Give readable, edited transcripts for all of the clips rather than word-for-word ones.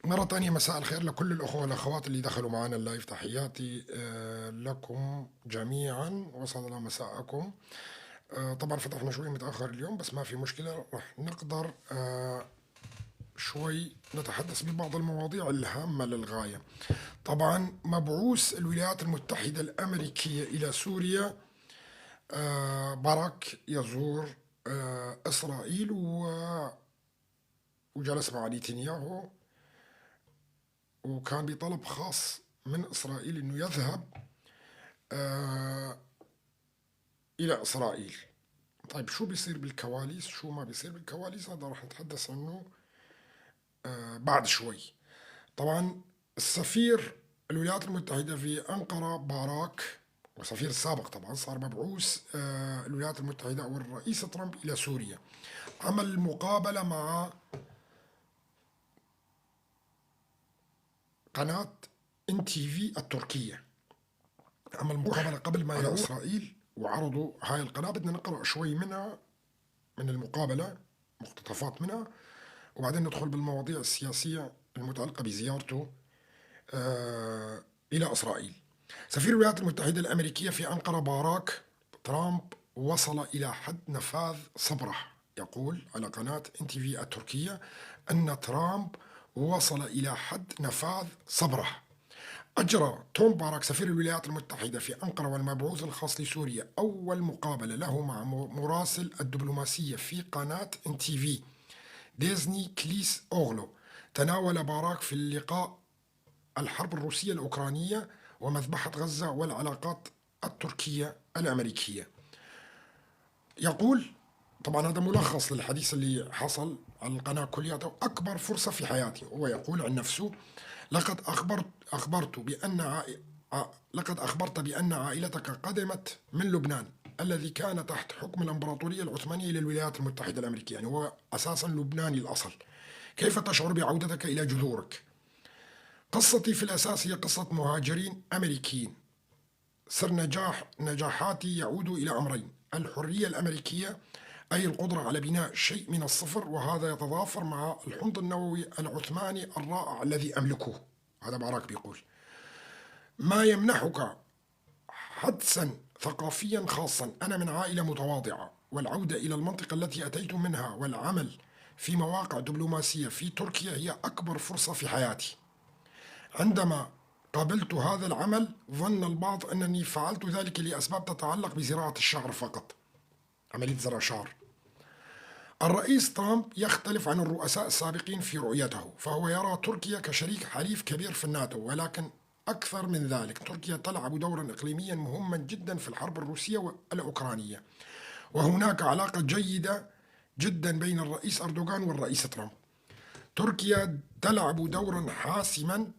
مرة تانية مساء الخير لكل الأخوة والأخوات اللي دخلوا معنا ال live. تحياتي لكم جميعا، وأسعد الله مساءكم. طبعا فتحنا شوي متأخر اليوم، بس ما في مشكلة، رح نقدر شوي نتحدث ببعض المواضيع الهامة للغاية. طبعا مبعوث الولايات المتحدة الأمريكية إلى سوريا باراك يزور إسرائيل وجلس مع نتنياهو، وكان بطلب خاص من إسرائيل أنه يذهب إلى إسرائيل. طيب شو بيصير بالكواليس، شو ما بيصير بالكواليس، هذا راح نتحدث عنه بعد شوي. طبعا السفير الولايات المتحدة في أنقرة باراك، وسفير السابق طبعا صار مبعوث الولايات المتحدة أو الرئيس ترامب إلى سوريا، عمل مقابلة مع قناة NTV التركية، عمل مقابلة قبل ما إلى إسرائيل وعرضوا هاي القناة. بدنا نقرأ شوي منها، من المقابلة، مقتطفات منها، وبعدين ندخل بالمواضيع السياسية المتعلقة بزيارته إلى إسرائيل. سفير الولايات المتحدة الأمريكية في أنقرة باراك ترامب وصل إلى حد نفاذ صبره، يقول على قناة NTV التركية أن ترامب وصل إلى حد نفاذ صبره. أجرى توم باراك سفير الولايات المتحدة في أنقرة والمبعوث الخاص لسوريا أول مقابلة له مع مراسل الدبلوماسية في قناة NTV ديزني كليس أوغلو. تناول باراك في اللقاء الحرب الروسية الأوكرانية ومذبحة غزة والعلاقات التركية الأمريكية. يقول طبعا هذا ملخص للحديث اللي حصل على القناة كلياته، أكبر فرصة في حياتي. هو يقول عن نفسه لقد أخبرت بأن لقد أخبرت بأن عائلتك قدمت من لبنان الذي كان تحت حكم الإمبراطورية العثمانية للولايات المتحدة الأمريكية، يعني هو أساسا لبناني الأصل. كيف تشعر بعودتك إلى جذورك؟ قصتي في الأساس هي قصة مهاجرين أمريكيين. سر نجاحاتي يعود إلى أمرين: الحرية الأمريكية، أي القدرة على بناء شيء من الصفر، وهذا يتضافر مع الحمض النووي العثماني الرائع الذي أملكه. هذا باراك بيقول. ما يمنحك حدسا ثقافيا خاصا. أنا من عائلة متواضعة، والعودة إلى المنطقة التي أتيت منها والعمل في مواقع دبلوماسية في تركيا هي أكبر فرصة في حياتي. عندما قابلت هذا العمل ظن البعض أنني فعلت ذلك لأسباب تتعلق بزراعة الشعر فقط، عملية زرع شعر. الرئيس ترامب يختلف عن الرؤساء السابقين في رؤيته، فهو يرى تركيا كشريك حليف كبير في الناتو، ولكن أكثر من ذلك تركيا تلعب دورا إقليميا مهما جدا في الحرب الروسية والأوكرانية، وهناك علاقة جيدة جدا بين الرئيس أردوغان والرئيس ترامب. تركيا تلعب دورا حاسما،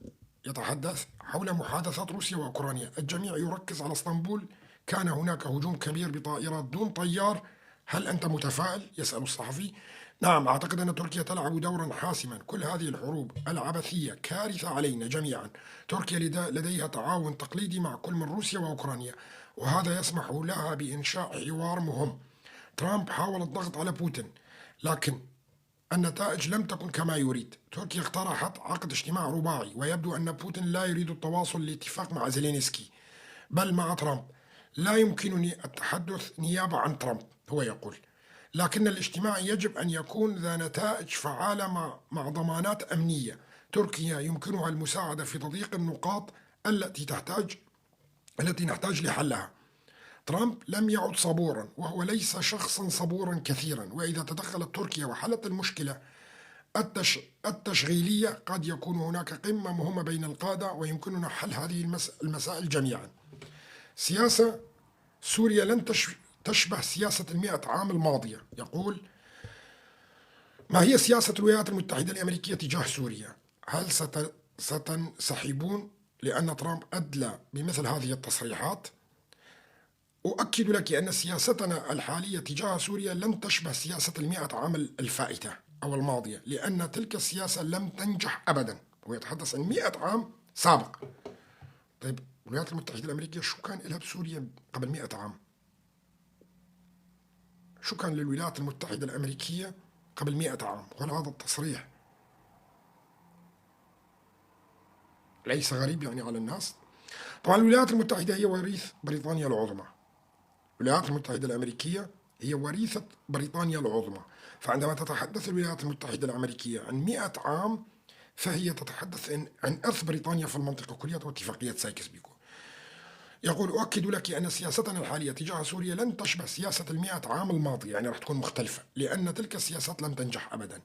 يتحدث حول محادثات روسيا وأوكرانيا. الجميع يركز على اسطنبول، كان هناك هجوم كبير بطائرات دون طيار، هل أنت متفائل؟ يسأل الصحفي. نعم، أعتقد أن تركيا تلعب دورا حاسما، كل هذه الحروب العبثية كارثة علينا جميعا. تركيا لديها تعاون تقليدي مع كل من روسيا وأوكرانيا، وهذا يسمح لها بإنشاء حوار مهم. ترامب حاول الضغط على بوتين، لكن النتائج لم تكن كما يريد. تركيا اقترحت عقد اجتماع رباعي، ويبدو أن بوتين لا يريد التواصل لاتفاق مع زيلينسكي بل مع ترامب. لا يمكنني التحدث نيابة عن ترامب، هو يقول، لكن الاجتماع يجب أن يكون ذا نتائج فعالة مع ضمانات أمنية. تركيا يمكنها المساعدة في تضييق النقاط التي نحتاج لحلها. ترامب لم يعد صبورا، وهو ليس شخصا صبورا كثيرا، وإذا تدخلت تركيا وحلت المشكلة التشغيلية قد يكون هناك قمة مهمة بين القادة، ويمكننا حل هذه المسائل جميعا. سياسة سوريا لن تشبه سياسة 100 عام الماضية. يقول ما هي سياسة الولايات المتحدة الأمريكية تجاه سوريا؟ هل ستنسحبون لأن ترامب أدلى بمثل هذه التصريحات؟ أؤكد لك أن سياستنا الحالية تجاه سوريا لن تشبه سياسة 100 عام الفائتة أو الماضية، لأن تلك السياسة لم تنجح أبدا. هو يتحدث عن 100 عام سابق. طيب الولايات المتحدة الأمريكية شو كان لها بسوريا قبل 100 عام؟ شو كان للولايات المتحدة الأمريكية قبل 100 عام؟ وهل هذا التصريح ليس غريب يعني على الناس. طبعا الولايات المتحدة هي وريث بريطانيا العظمى. الولايات المتحدة الأمريكية هي وريثة بريطانيا العظمى، فعندما تتحدث الولايات المتحدة الأمريكية عن 100 عام فهي تتحدث عن إرث بريطانيا في المنطقة كلها واتفاقية سايكس بيكو. يقول أؤكد لك أن سياستنا الحالية تجاه سوريا لن تشبه سياسة 100 عام الماضية، يعني راح تكون مختلفة لأن تلك السياسات لم تنجح أبدا.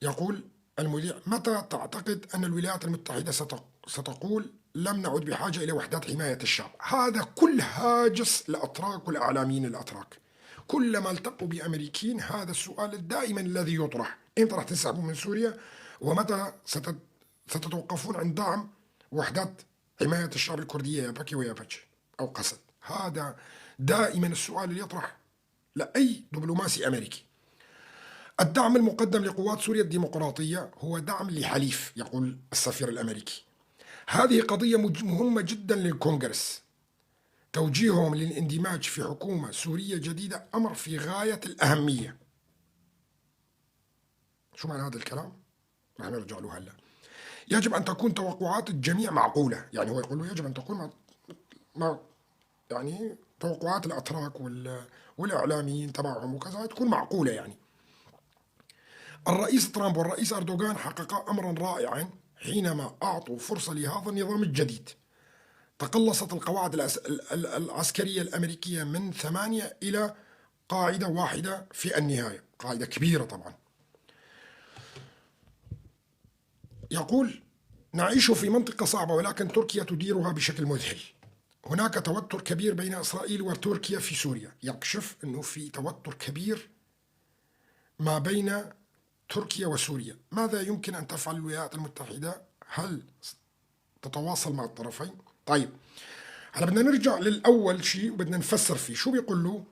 يقول المذيع متى تعتقد أن الولايات المتحدة ستقول لم نعد بحاجة إلى وحدات حماية الشعب؟ هذا كل هاجس الأتراك والإعلاميين الأتراك، كلما التقوا بأمريكيين هذا السؤال دائما الذي يطرح، إمتى راح تنسحبوا من سوريا ومتى ستتوقفون عن دعم وحدات حماية الشعب الكردية يا باكي ويا باتشي أو قسد؟ هذا دائما السؤال اللي يطرح لأي دبلوماسي أمريكي. الدعم المقدم لقوات سوريا الديمقراطية هو دعم لحليف، يقول السفير الأمريكي. هذه قضية مهمة جدا للكونغرس، توجيههم للاندماج في حكومة سورية جديدة أمر في غاية الأهمية. شو معنى هذا الكلام؟ رح نرجع له هلا. يجب أن تكون توقعات الجميع معقولة، يعني هو يقول يجب أن تكون مع يعني توقعات الأتراك والإعلاميين تبعهم وكذا تكون معقولة. يعني الرئيس ترامب والرئيس أردوغان حققا أمرا رائعا حينما أعطوا فرصة لهذا النظام الجديد. تقلصت القواعد العسكرية الأمريكية من 8 إلى قاعدة واحدة في النهاية، قاعدة كبيرة طبعا. يقول نعيش في منطقة صعبة ولكن تركيا تديرها بشكل مذهل. هناك توتر كبير بين إسرائيل وتركيا في سوريا. يكشف أنه في توتر كبير ما بين تركيا وسوريا. ماذا يمكن أن تفعل الولايات المتحدة؟ هل تتواصل مع الطرفين؟ طيب هلا بدنا نرجع للأول شيء وبدنا نفسر فيه. شو بيقول له؟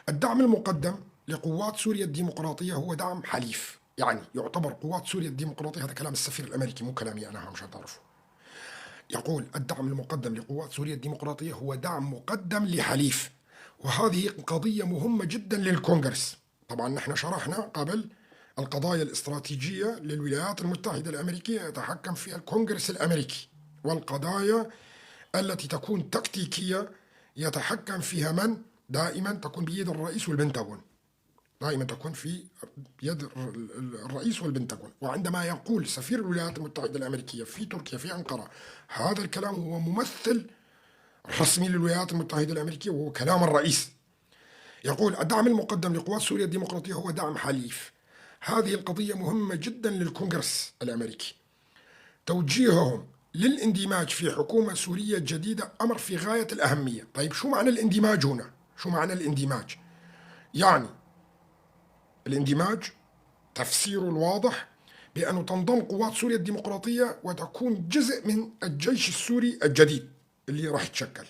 الدعم المقدم لقوات سوريا الديمقراطية هو دعم حليف، يعني يعتبر قوات سوريا الديمقراطية، هذا كلام السفير الأمريكي مو كلامي أنا مشان تعرفوا. يقول الدعم المقدم لقوات سوريا الديمقراطية هو دعم مقدم لحليف، وهذه قضية مهمة جدا للكونغرس. طبعا نحن شرحنا قبل القضايا الاستراتيجية للولايات المتحدة الأمريكية يتحكم فيها الكونغرس الأمريكي، والقضايا التي تكون تكتيكية يتحكم فيها من؟ دائما تكون بيد الرئيس والبنتاغون، دائما تكون في يد الرئيس والبنتاغون. وعندما يقول سفير الولايات المتحدة الأمريكية في تركيا في أنقرة هذا الكلام هو ممثل رسمي للولايات المتحدة الأمريكية وهو كلام الرئيس. يقول الدعم المقدم لقوات سوريا الديمقراطية هو دعم حليف. هذه القضية مهمة جدا للكونغرس الأمريكي. توجيههم للاندماج في حكومة سورية جديدة أمر في غاية الأهمية. طيب شو معنى الاندماج هنا؟ شو معنى الاندماج؟ يعني الاندماج تفسيره الواضح بأنه تنضم قوات سوريا الديمقراطية وتكون جزء من الجيش السوري الجديد اللي راح يتشكل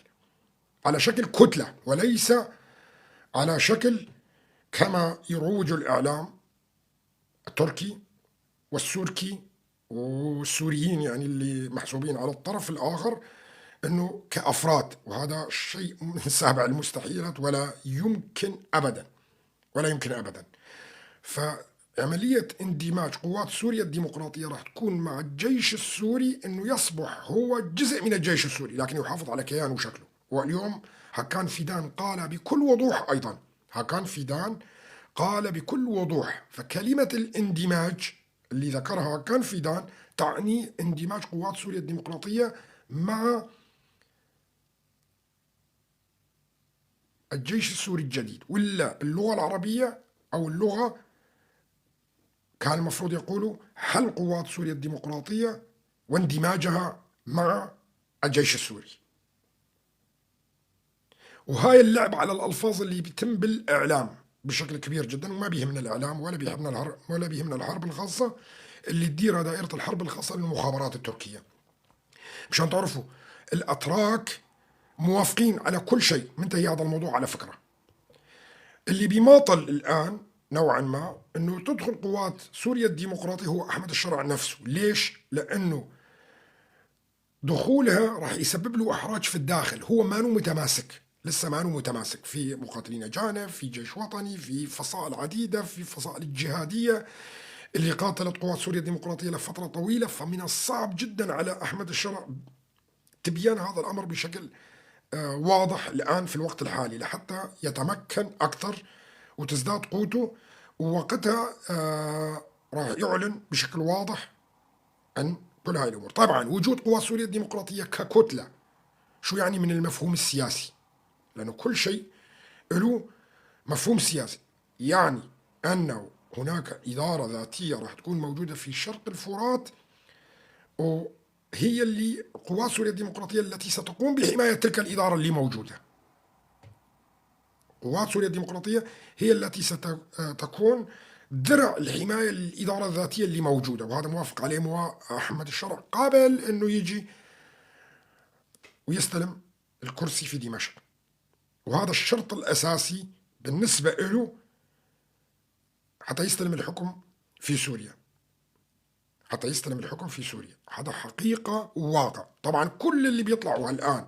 على شكل كتلة، وليس على شكل كما يروج الإعلام التركي والسوركي والسوريين، يعني اللي محسوبين على الطرف الآخر، أنه كأفراد، وهذا شيء من سابع المستحيلات ولا يمكن أبدا، ولا يمكن أبدا. فعملية اندماج قوات سوريا الديمقراطية راح تكون مع الجيش السوري، أنه يصبح هو جزء من الجيش السوري لكن يحافظ على كيانه وشكله. واليوم هاكان فيدان قال بكل وضوح، أيضا هاكان فيدان قال بكل وضوح، فكلمة الاندماج اللي ذكرها هاكان فيدان تعني اندماج قوات سوريا الديمقراطية مع الجيش السوري الجديد. ولا باللغة العربية أو اللغة كان المفروض يقولوا حل قوات سوريا الديمقراطية واندماجها مع الجيش السوري. وهاي اللعب على الألفاظ اللي بيتم بالإعلام بشكل كبير جدا، وما بيهمنا الإعلام ولا بيهمنا الحرب، ولا بيهمنا الحرب الخاصة اللي تديرها دائرة الحرب الخاصة للمخابرات التركية. مشان تعرفوا الأتراك موافقين على كل شيء، منتهي هذا الموضوع على فكرة. اللي بيماطل الآن نوعا ما أنه تدخل قوات سوريا الديمقراطية هو أحمد الشرع نفسه. ليش؟ لأنه دخولها راح يسبب له إحراج في الداخل، هو ما متماسك، لسه ما متماسك، في مقاتلين أجانب، في جيش وطني، في فصائل عديدة، في فصائل الجهادية اللي قاتلت قوات سوريا الديمقراطية لفترة طويلة. فمن الصعب جدا على أحمد الشرع تبيان هذا الأمر بشكل واضح الآن في الوقت الحالي لحتى يتمكن أكثر وتزداد قوته، ووقتها راح يعلن بشكل واضح عن كل هاي الأمور. طبعا وجود قوات سوريا الديمقراطية ككتلة شو يعني من المفهوم السياسي؟ لأنه كل شيء له مفهوم سياسي، يعني أنه هناك إدارة ذاتية راح تكون موجودة في شرق الفرات، وهي اللي قوات سوريا الديمقراطية التي ستقوم بحماية تلك الإدارة اللي موجودة. قوات سوريا الديمقراطية هي التي ستكون درع الحماية للإدارة الذاتية اللي موجودة، وهذا موافق عليه أحمد الشرع قبل أنه يجي ويستلم الكرسي في دمشق. وهذا الشرط الأساسي بالنسبة له حتى يستلم الحكم في سوريا، حتى يستلم الحكم في سوريا. هذا حقيقة وواقع. طبعا كل اللي بيطلعوا الآن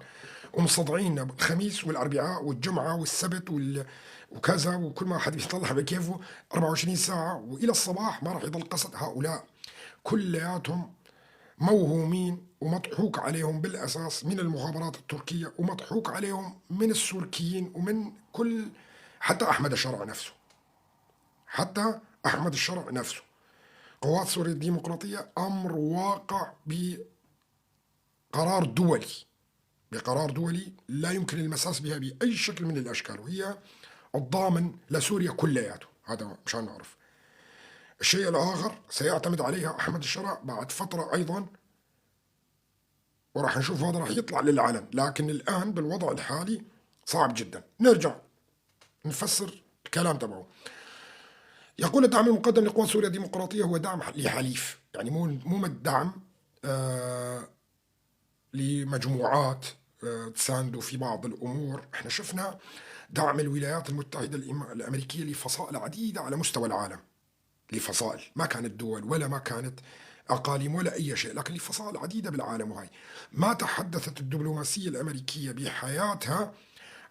ومصدعين الخميس والأربعاء والجمعة والسبت وكذا، وكل ما حد بيطلع بكيفه 24 ساعة وإلى الصباح ما راح يضل قصد. هؤلاء كلياتهم موهومين ومضحوك عليهم بالأساس من المخابرات التركية، ومضحوك عليهم من السوركيين ومن كل، حتى أحمد الشرع نفسه، حتى أحمد الشرع نفسه. قوات سوريا الديمقراطية أمر واقع بقرار دولي، بقرار دولي لا يمكن المساس بها بأي شكل من الأشكال، وهي الضامن لسوريا كلياته. هذا مشان نعرف. الشيء الآخر سيعتمد عليها أحمد الشرع بعد فترة أيضا، وراح نشوف هذا راح يطلع للعلن، لكن الآن بالوضع الحالي صعب جدا. نرجع نفسر الكلام تبعه. يقول الدعم المقدم لقوات سوريا الديمقراطية هو دعم لحليف، يعني مو الدعم لمجموعات تساندوا في بعض الأمور. احنا شفنا دعم الولايات المتحدة الأمريكية لفصائل عديدة على مستوى العالم، لفصائل ما كانت دول ولا ما كانت أقاليم ولا أي شيء، لكن لفصائل عديدة بالعالم. وهي ما تحدثت الدبلوماسية الأمريكية بحياتها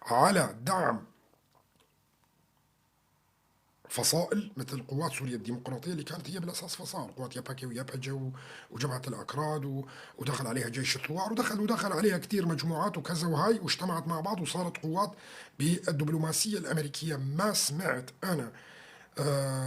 على دعم فصائل مثل قوات سوريا الديمقراطية اللي كانت هي بالأساس فصائل قوات ياباكي ويابجا وجبهة الأكراد، ودخل عليها جيش الثوار، ودخل عليها كثير مجموعات وكذا وهاي، واجتمعت مع بعض وصارت قوات بالدبلوماسية الأمريكية. ما سمعت أنا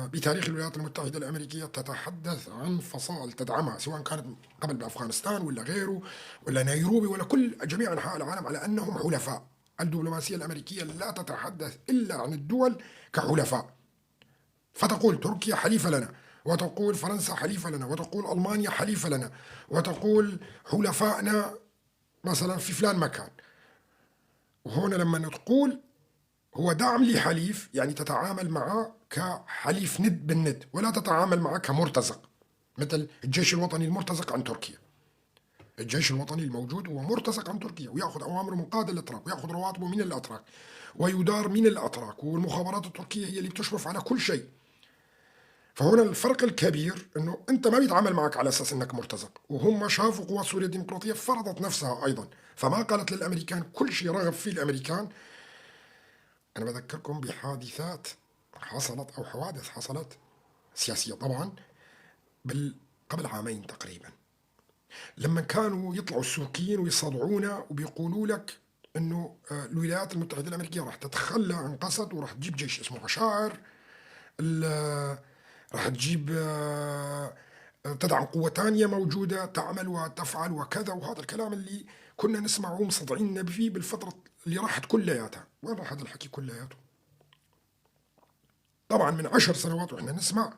بتاريخ الولايات المتحدة الأمريكية تتحدث عن فصائل تدعمها، سواء كانت قبل بأفغانستان ولا غيره ولا نيروبي ولا كل جميع أنحاء العالم، على أنهم حلفاء. الدبلوماسية الأمريكية لا تتحدث إلا عن الدول كحلفاء، فتقول تركيا حليفة لنا، وتقول فرنسا حليفة لنا، وتقول ألمانيا حليفة لنا، وتقول حلفائنا مثلا في فلان مكان. وهنا لما تقول هو دعم لحليف، يعني تتعامل معه كحليف ند بالند، ولا تتعامل معه كمرتزق مثل الجيش الوطني المرتزق عن تركيا. الجيش الوطني الموجود هو مرتزق عن تركيا، ويأخذ أوامره من قادة الأتراك، ويأخذ رواتبه من الأتراك، ويدار من الأتراك، والمخابرات التركية هي اللي بتشرف على كل شيء. فهنا الفرق الكبير انه انت ما بيتعامل معك على اساس انك مرتزق، وهم شافوا قوات سوريا الديمقراطية فرضت نفسها ايضا، فما قالت للامريكان كل شيء رغب فيه الامريكان. انا بذكركم بحادثات حصلت او حوادث حصلت سياسية طبعا قبل عامين تقريبا، لما كانوا يطلعوا السوريين ويصدعونا وبيقولوا لك انه الولايات المتحدة الامريكية راح تتخلى عن قسد وراح تجيب جيش اسمه عشائر، راح تجيب تدعم قوة ثانية موجودة تعمل وتفعل وكذا، وهذا الكلام اللي كنا نسمعه مصدعين فيه بالفترة اللي راحت كلياتها. وين راح هذا الحكي كلياته؟ طبعا من 10 سنوات واحنا نسمع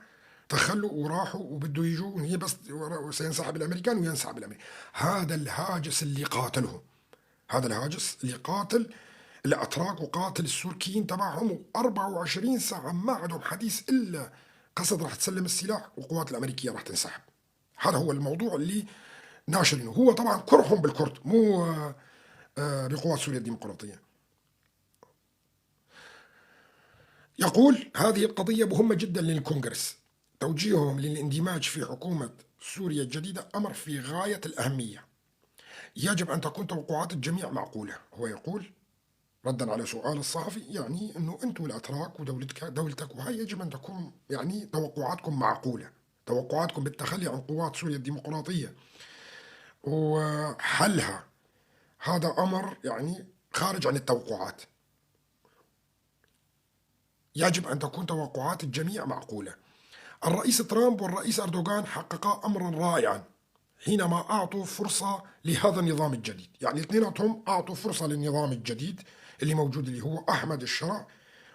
تخلوا وراحوا وبده يجوا، وهي بس سينسحب الامريكان وينسحب الامريكان. هذا الهاجس اللي قاتلهم، هذا الهاجس اللي قاتل الاتراك وقاتل السوركيين تبعهم، و24 ساعة ما عندهم حديث الا قسد راح تسلم السلاح والقوات الامريكية راح تنسحب. هذا هو الموضوع اللي ناشرينه. هو طبعا كرههم بالكرد مو بقوات سوريا الديمقراطية. يقول هذه القضية مهمة جدا للكونغرس، توجيههم للاندماج في حكومة سوريا الجديدة أمر في غاية الأهمية، يجب أن تكون توقعات الجميع معقولة. هو يقول ردا على سؤال الصحفي، يعني أنه أنتم الأتراك ودولتك دولتك وهي يجب أن تكون يعني توقعاتكم معقولة، توقعاتكم بالتخلي عن قوات سوريا الديمقراطية وحلها هذا أمر يعني خارج عن التوقعات. يجب أن تكون توقعات الجميع معقولة. الرئيس ترامب والرئيس أردوغان حققا أمرا رائعا حينما أعطوا فرصة لهذا النظام الجديد. يعني اثنيناتهم أعطوا فرصة للنظام الجديد اللي موجود اللي هو أحمد الشرع،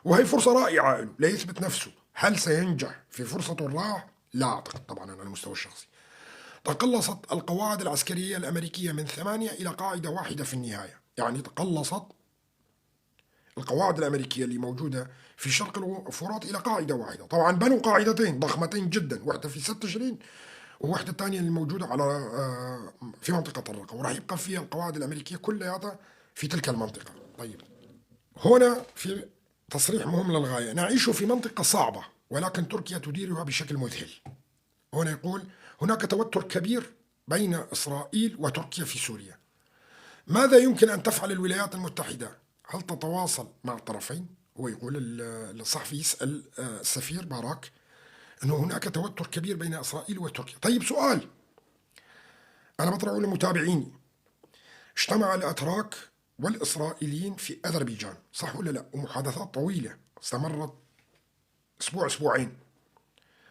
وهي فرصة رائعة له ليثبت نفسه. هل سينجح في فرصته الرائعة؟ لا أعتقد طبعا على المستوى الشخصي. تقلصت القواعد العسكرية الأمريكية من 8 إلى قاعدة واحدة في النهاية. يعني تقلصت القواعد الأمريكية اللي موجودة في شرق الفرات إلى قاعدة واحدة. طبعا بنوا قاعدتين ضخمتين جدا، واحدة في 6 تشرين وواحدة ثانية اللي موجودة على في منطقة الرقة، وراح يبقى فيها القواعد الأمريكية كلها في تلك المنطقة. طيب هنا في تصريح مهم للغاية: نعيش في منطقة صعبة ولكن تركيا تديرها بشكل مذهل. هنا يقول هناك توتر كبير بين إسرائيل وتركيا في سوريا. ماذا يمكن أن تفعل الولايات المتحدة؟ هل تتواصل مع الطرفين؟ هو يقول الصحفي يسأل السفير باراك أنه هناك توتر كبير بين إسرائيل وتركيا. طيب سؤال أنا بطرحه لمتابعيني: اجتمع الأتراك والإسرائيليين في أذربيجان، صح ولا لا؟ ومحادثات طويلة استمرت أسبوع أسبوعين.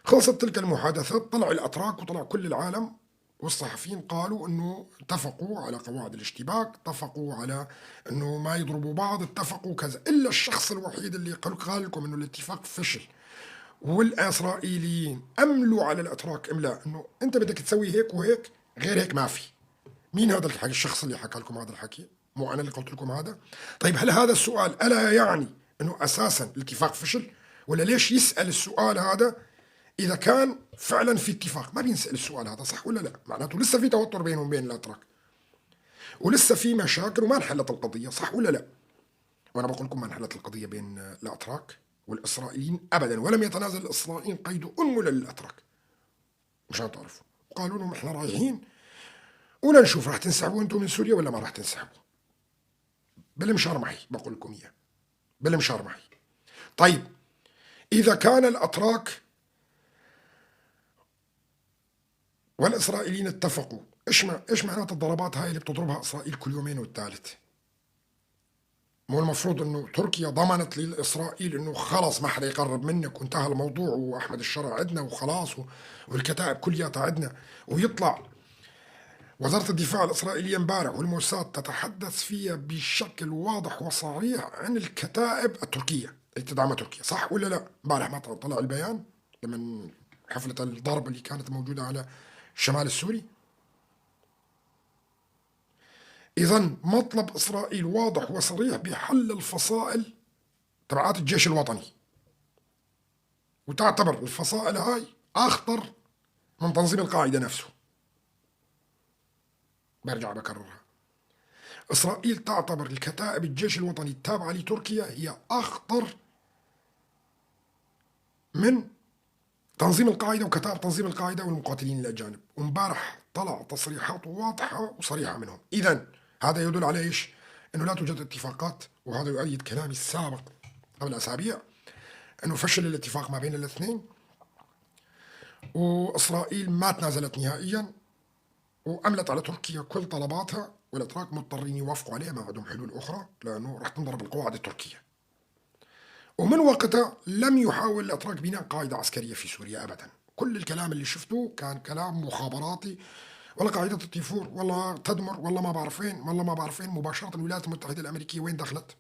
خلصت تلك المحادثات، طلع الأتراك وطلع كل العالم والصحفيين قالوا أنه اتفقوا على قواعد الاشتباك، اتفقوا على أنه ما يضربوا بعض، اتفقوا كذا، إلا الشخص الوحيد اللي قال لكم أنه الاتفاق فشل. والإسرائيليين أملوا على الأتراك إملاء أنه أنت بدك تسوي هيك وهيك، غير هيك ما في. مين هذا الشخص اللي حكى لكم هذا الحكي؟ مو أنا اللي قلت لكم هذا. طيب هل هذا السؤال ألا يعني أنه أساسا الاتفاق فشل؟ ولا ليش يسأل السؤال هذا إذا كان فعلا في اتفاق؟ ما بينسأل السؤال هذا، صح ولا لا؟ معناته لسه في توتر بينهم وبين الأتراك، ولسه في مشاكل وما انحلت القضية، صح ولا لا؟ وأنا بقول لكم ما انحلت القضية بين الأتراك والإسرائيليين أبدا، ولم يتنازل الإسرائيليين قيد أنملة للأتراك مشان تعرفوا. وقالوا لهم إحنا رايحين ولنشوف راح تنسحبوا أنتم من سوريا ولا ما راح تنسحبوا. بالمشرمحي بقول لكم إياه، بالمشرمحي. طيب إذا كان الأتراك والإسرائيليين اتفقوا، إيش معنات الضربات هاي اللي بتضربها إسرائيل كل يومين والثالث؟ مو المفروض إنه تركيا ضمنت لإسرائيل إنه خلص ما حدا يقرب منك وانتهى الموضوع وأحمد الشرع عندنا وخلاص والكتائب كلياتها عندنا، ويطلع وزارة الدفاع الإسرائيلية امبارح والموساد تتحدث فيها بشكل واضح وصريح عن الكتائب التركية اللي تدعمها تركيا، صح ولا لا؟ امبارح ما طلع البيان لمن حفلة الضرب اللي كانت موجودة على الشمال السوري. إذن مطلب إسرائيل واضح وصريح بحل الفصائل تبعات الجيش الوطني، وتعتبر الفصائل هاي أخطر من تنظيم القاعدة نفسه. برجع بكررها، إسرائيل تعتبر الكتائب الجيش الوطني التابعة لتركيا هي أخطر من تنظيم القاعدة وكتائب تنظيم القاعدة والمقاتلين الأجانب. ومبارح طلع تصريحات واضحة وصريحة منهم. إذن هذا يدل على إيش؟ أنه لا توجد اتفاقات، وهذا يؤيد كلامي السابق قبل أسابيع أنه فشل الاتفاق ما بين الاثنين، وإسرائيل ما تنازلت نهائيا وأملت على تركيا كل طلباتها، والأتراك مضطرين يوافقوا عليها، ما عندهم حلول أخرى لأنه راح تنضرب القواعد التركية. ومن وقتها لم يحاول الأتراك بناء قاعدة عسكرية في سوريا أبدا. كل الكلام اللي شفته كان كلام مخابراتي، ولا قاعدة التيفور ولا تدمر ولا ما بعرف وين ولا ما بعرف وين. مباشرة الولايات المتحدة الأمريكية وين دخلت؟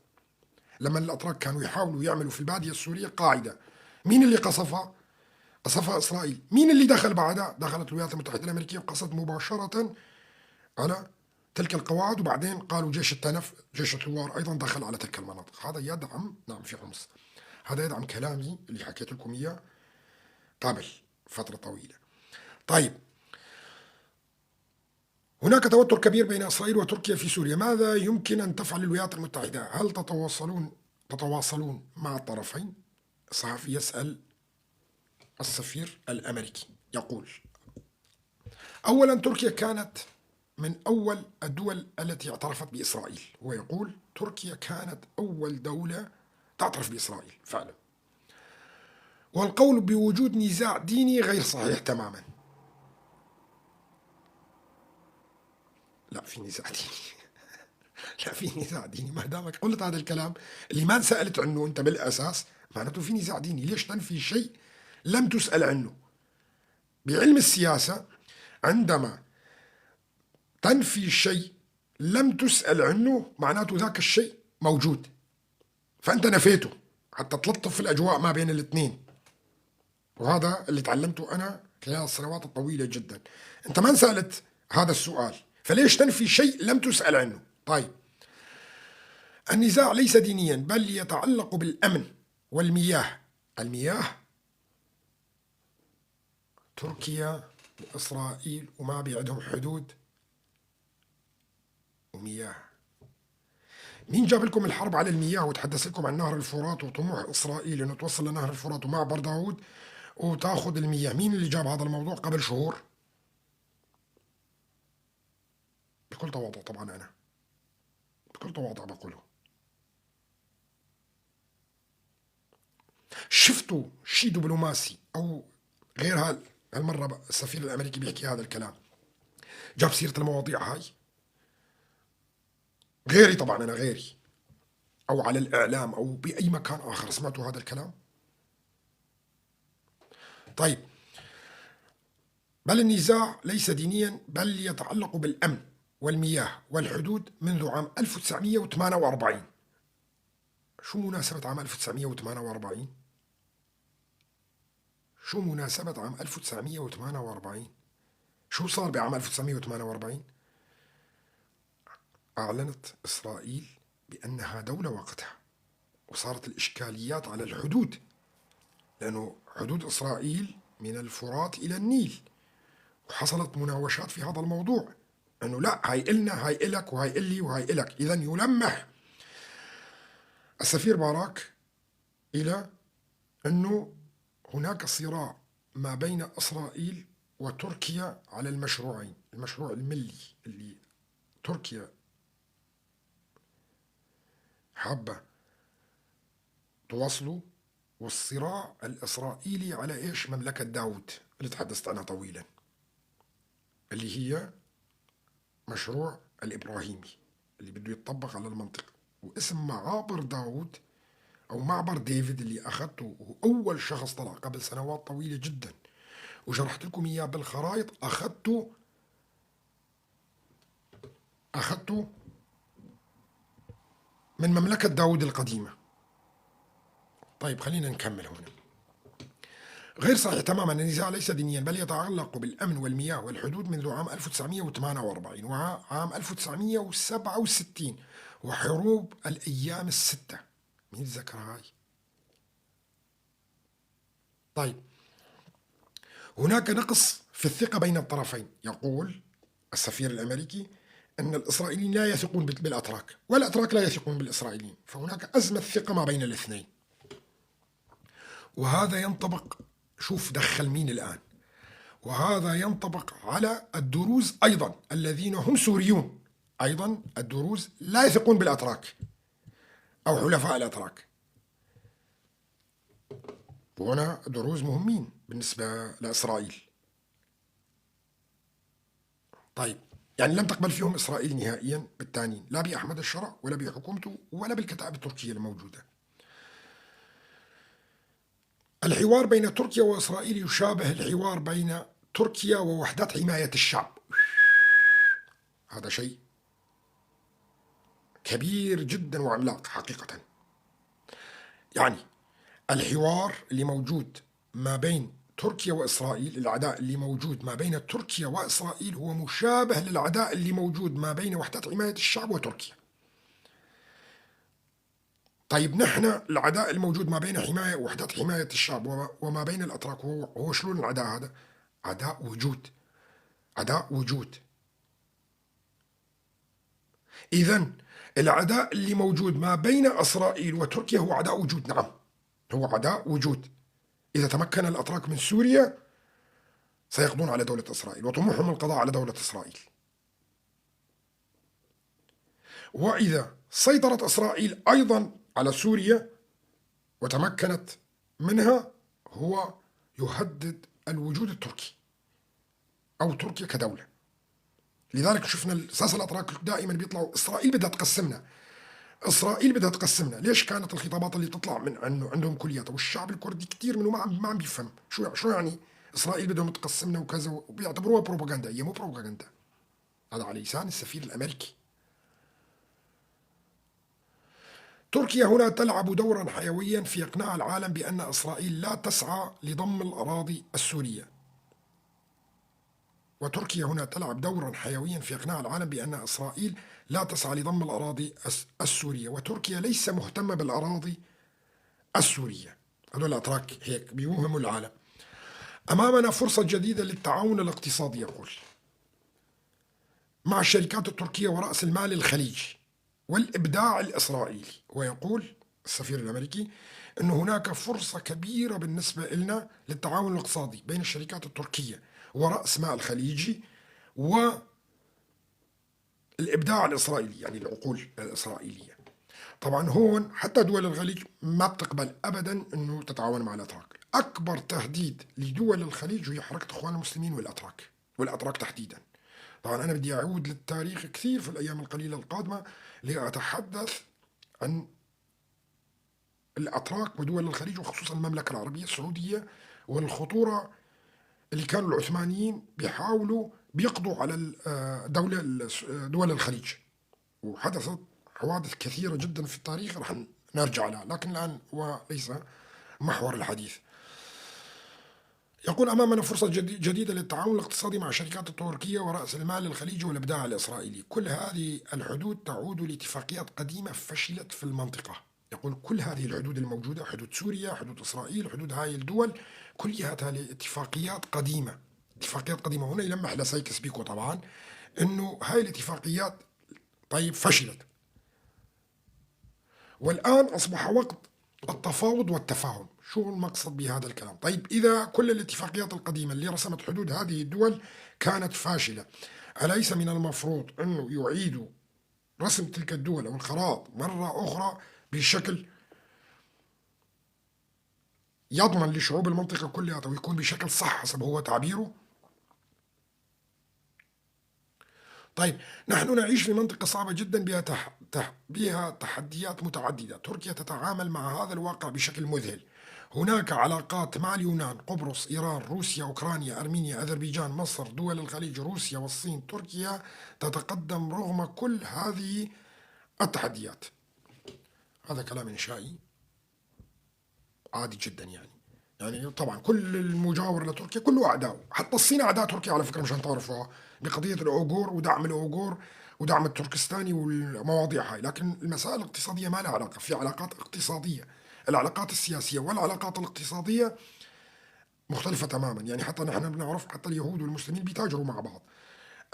لما الأتراك كانوا يحاولوا يعملوا في البادية السورية قاعدة، مين اللي قصفها؟ قصفها إسرائيل. مين اللي دخل بعدها؟ دخلت الولايات المتحدة الأمريكية وقصت مباشرة على تلك القواعد، وبعدين قالوا جيش التنف جيش الثوار أيضا دخل على تلك المناطق. هذا يدعم، نعم في حمص، هذا يدعم كلامي اللي حكيت لكم إياه قبل فترة طويلة. طيب هناك توتر كبير بين إسرائيل وتركيا في سوريا، ماذا يمكن أن تفعل الولايات المتحدة؟ هل تتواصلون مع الطرفين؟ الصحفي يسأل السفير الأمريكي، يقول أولا تركيا كانت من أول الدول التي اعترفت بإسرائيل. هو يقول تركيا كانت أول دولة تعترف بإسرائيل فعلا، والقول بوجود نزاع ديني غير صحيح تماما. لا في نزاع ديني، لا في نزاع ديني. ما دامك قلت هذا الكلام اللي ما انسألت عنه أنت بالأساس، معناته في نزاع ديني. ليش تنفي شيء لم تسأل عنه؟ بعلم السياسة عندما تنفي شيء لم تسأل عنه معناته ذاك الشيء موجود، فأنت نفيته حتى تلطف الأجواء ما بين الاثنين. وهذا اللي تعلمته أنا خلال السنوات الطويلة جدا. أنت ما انسألت هذا السؤال، فليش تنفي شيء لم تسأل عنه؟ طيب، النزاع ليس دينيا بل يتعلق بالأمن والمياه. المياه تركيا وإسرائيل وما بيعدهم حدود ومياه. مين جاب لكم الحرب على المياه وتحدث لكم عن نهر الفرات وطموح إسرائيل إنه توصل لنهر الفرات ومعبر داود وتاخذ المياه؟ مين اللي جاب هذا الموضوع قبل شهور؟ بكل تواضع طبعا، أنا بكل تواضع بقوله. شفتوا شيء دبلوماسي أو غير هالمرة السفير الأمريكي بيحكي هذا الكلام، جاب سيرة المواضيع هاي؟ غيري طبعا، أنا غيري، أو على الإعلام أو بأي مكان آخر سمعتوا هذا الكلام؟ طيب، بل النزاع ليس دينيا بل يتعلق بالأمن والمياه والحدود منذ عام 1948. شو مناسبة عام 1948؟ شو مناسبة عام 1948؟ شو صار بعام 1948؟ أعلنت إسرائيل بأنها دولة وقتها، وصارت الإشكاليات على الحدود، لأنه حدود إسرائيل من الفرات إلى النيل، وحصلت مناوشات في هذا الموضوع، أنه لا هاي إلنا، هاي إلك، وهاي إلي، وهاي إلك. إذن يلمح السفير باراك إلى أنه هناك صراع ما بين إسرائيل وتركيا على المشروعين، المشروع الملي اللي تركيا حابة توصله، والصراع الإسرائيلي على إيش؟ مملكة داود اللي تحدثت عنها طويلا، اللي هي مشروع الإبراهيمي اللي بده يتطبق على المنطقة. واسم معابر داود أو معبر ديفيد اللي أخذته هو أول شخص طلع قبل سنوات طويلة جدا، وشرحت لكم إياه بالخرائط. أخذته من مملكة داود القديمة. طيب خلينا نكمل هنا. غير صحيح تماما، النزاع ليس دينيا بل يتعلق بالأمن والمياه والحدود منذ عام 1948 وعام 1967 وحروب الأيام الستة. مين ذكر هاي؟ طيب، هناك نقص في الثقة بين الطرفين. يقول السفير الأمريكي أن الإسرائيليين لا يثقون بالأتراك والأتراك لا يثقون بالإسرائيليين، فهناك أزمة ثقة ما بين الاثنين. وهذا ينطبق، شوف دخل مين الآن، وهذا ينطبق على الدروز أيضا الذين هم سوريون. أيضا الدروز لا يثقون بالأتراك أو حلفاء الأتراك، وهنا الدروز مهمين بالنسبة لإسرائيل. طيب، يعني لم تقبل فيهم إسرائيل نهائيا بالتانيين، لا بأحمد الشرع ولا بحكومته ولا بالكتائب التركية الموجودة. الحوار بين تركيا وإسرائيل يشابه الحوار بين تركيا ووحدات حماية الشعب. هذا شيء كبير جدا وعملاق حقيقة. يعني الحوار اللي موجود ما بين تركيا وإسرائيل، العداء اللي موجود ما بين تركيا وإسرائيل هو مشابه للعداء اللي موجود ما بين وحدات حماية الشعب وتركيا. طيب نحن العداء الموجود ما بين حماية وحدات حماية الشعب وما بين الأتراك هو شلون العداء هذا؟ عداء وجود، عداء وجود. إذن العداء اللي موجود ما بين إسرائيل وتركيا هو عداء وجود. نعم هو عداء وجود. إذا تمكن الأتراك من سوريا سيقضون على دولة إسرائيل، وطموحهم القضاء على دولة إسرائيل. وإذا سيطرت إسرائيل أيضا على سوريا وتمكنت منها، هو يهدد الوجود التركي أو تركيا كدولة. لذلك شفنا الساسة الأتراك دائما بيطلعوا إسرائيل بدها تقسمنا، إسرائيل بدها تقسمنا. ليش كانت الخطابات اللي تطلع من عندهم كلياتها؟ والشعب الكردي كثير منه ما عم بيفهم شو يعني إسرائيل بدهم تقسمنا وكذا، وبيعتبروها بروباغندا. هي مو بروباغندا، هذا على لسان السفير الأمريكي. تركيا هنا تلعب دورا حيويا في إقناع العالم بأن إسرائيل لا تسعى لضم الأراضي السورية. وتركيا هنا تلعب دورا حيويا في إقناع العالم بأن إسرائيل لا تسعى لضم الأراضي السورية، وتركيا ليس مهتمة بالأراضي السورية. هذول الأتراك هيك بيوهموا العالم. أمامنا فرصة جديدة للتعاون الاقتصادي، يقول، مع الشركات التركية ورأس المال الخليجي والإبداع الإسرائيلي. ويقول السفير الأمريكي أن هناك فرصة كبيرة بالنسبة لنا للتعاون الاقتصادي بين الشركات التركية ورأس مال الخليجي والإبداع الإسرائيلي، يعني العقول الإسرائيلية. طبعا هون حتى دول الخليج ما بتقبل أبدا أنه تتعاون مع الأتراك. أكبر تهديد لدول الخليج هي حركة إخوان المسلمين والأتراك، والأتراك تحديدا. طبعا أنا بدي أعود للتاريخ كثير في الأيام القليلة القادمة لأتحدث عن الأتراك ودول الخليج، وخصوصا المملكة العربية السعودية، والخطورة اللي كانوا العثمانيين بيحاولوا بيقضوا على دولة دول الخليج، وحدثت حوادث كثيرة جدا في التاريخ راح نرجع لها، لكن الآن وليس محور الحديث. يقول أمامنا فرصة جديدة للتعاون الاقتصادي مع الشركات التركية ورأس المال الخليجي والإبداع الإسرائيلي. كل هذه الحدود تعود لاتفاقيات قديمة فشلت في المنطقة. يقول كل هذه الحدود الموجودة، حدود سوريا، حدود إسرائيل، حدود هاي الدول، كلها اتفاقيات قديمة، اتفاقيات قديمة. هنا يلمح لسايكس بيكو طبعا أنه هاي الاتفاقيات طيب فشلت، والآن أصبح وقت التفاوض والتفاهم. شو المقصد بهذا الكلام؟ طيب إذا كل الاتفاقيات القديمة اللي رسمت حدود هذه الدول كانت فاشلة، أليس من المفروض أنه يعيدوا رسم تلك الدول أو الخرائط مرة أخرى بشكل يضمن لشعوب المنطقة كلها ويكون بشكل صح حسب هو تعبيره؟ طيب نحن نعيش في منطقة صعبة جدا بها تحديات متعددة. تركيا تتعامل مع هذا الواقع بشكل مذهل. هناك علاقات مع اليونان، قبرص، إيران، روسيا، أوكرانيا، أرمينيا، أذربيجان، مصر، دول الخليج، روسيا والصين. تركيا تتقدم رغم كل هذه التحديات. هذا كلام إنشائي عادي جدا، يعني طبعا كل المجاور لتركيا كله أعداء، حتى الصين أعداء تركيا على فكرة، مشان تعرفوها بقضية الأوغور ودعم الأوغور ودعم التركستاني والمواضيع هاي. لكن المسائل الاقتصادية ما لها علاقة، في علاقات اقتصادية، العلاقات السياسية والعلاقات الاقتصادية مختلفة تماما. يعني حتى نحن بنعرف حتى اليهود والمسلمين بيتاجروا مع بعض.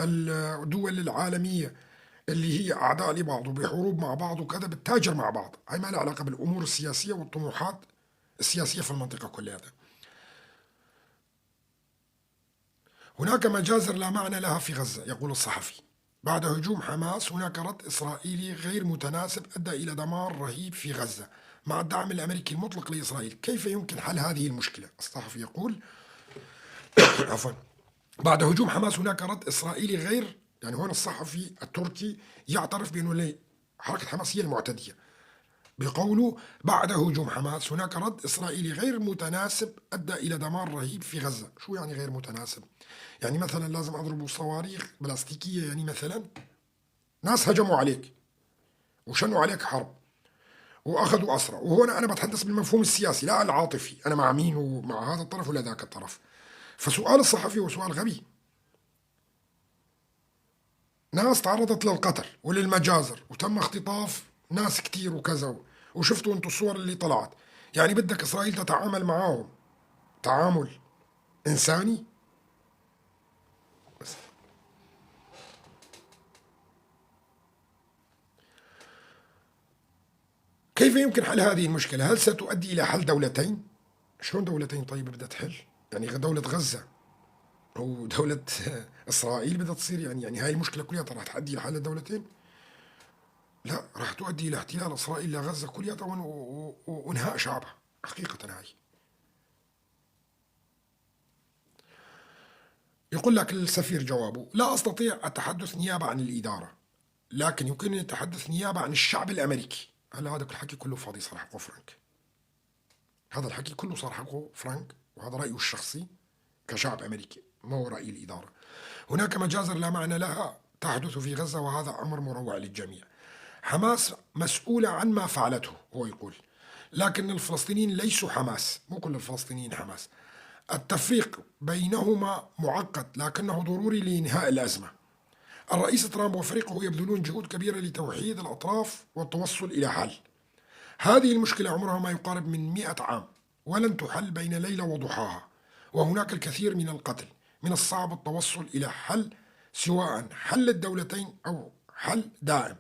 الدول العالمية اللي هي أعداء لبعض وبحروب مع بعض وكذا بتتاجر مع بعض، هاي ما لها علاقة بالأمور السياسية والطموحات السياسية في المنطقة كلها. هناك مجازر لا معنى لها في غزة، يقول الصحفي. بعد هجوم حماس هناك رد إسرائيلي غير متناسب أدى إلى دمار رهيب في غزة مع الدعم الأمريكي المطلق لإسرائيل. كيف يمكن حل هذه المشكلة؟ الصحفي يقول عفوا، بعد هجوم حماس هناك رد إسرائيلي غير، يعني هون الصحفي التركي يعترف بأنه حركة حماس هي المعتدية، بقوله بعد هجوم حماس هناك رد إسرائيلي غير متناسب أدى إلى دمار رهيب في غزة. شو يعني غير متناسب؟ يعني مثلا لازم أضربوا صواريخ بلاستيكية، يعني مثلا ناس هجموا عليك وشنوا عليك حرب وأخذوا أسرى، وهنا أنا بتحدث بالمفهوم السياسي لا العاطفي، أنا مع مين ومع هذا الطرف ولا ذاك الطرف. فسؤال الصحفي هو سؤال غبي. ناس تعرضت للقتل وللمجازر وتم اختطاف ناس كتير وكذا، وشفتوا انتم الصور اللي طلعت. يعني بدك إسرائيل تتعامل معاهم تعامل إنساني؟ بس. كيف يمكن حل هذه المشكلة؟ هل ستؤدي إلى حل دولتين؟ شلون دولتين طيب بدها تحل؟ يعني دولة غزة ودولة إسرائيل بدها تصير، يعني هاي المشكلة كلها راح تؤدي إلى حل الدولتين؟ لا، راح تؤدي إلى احتلال إسرائيل لغزة كلها وإنهاء شعبها حقيقة هاي. بيقول لك السفير جوابه: لا أستطيع التحدث نيابة عن الإدارة، لكن يمكنني التحدث نيابة عن الشعب الأمريكي. هلا هذا الحكي كله فاضي صار حقه فرانك، هذا الحكي كله صار حقه فرانك، وهذا رأيه الشخصي كشعب أمريكي، ما هو رأي الإدارة. هناك مجازر لا معنى لها تحدث في غزة، وهذا أمر مروع للجميع. حماس مسؤولة عن ما فعلته، هو يقول، لكن الفلسطينيين ليسوا حماس، مو كل الفلسطينيين حماس. التفريق بينهما معقد لكنه ضروري لإنهاء الأزمة. الرئيس ترامب وفريقه يبذلون جهود كبيرة لتوحيد الأطراف والتوصل إلى حل. هذه المشكلة عمرها ما يقارب من 100 عام، ولن تحل بين ليلة وضحاها، وهناك الكثير من القتل. من الصعب التوصل إلى حل، سواء حل الدولتين أو حل دائم.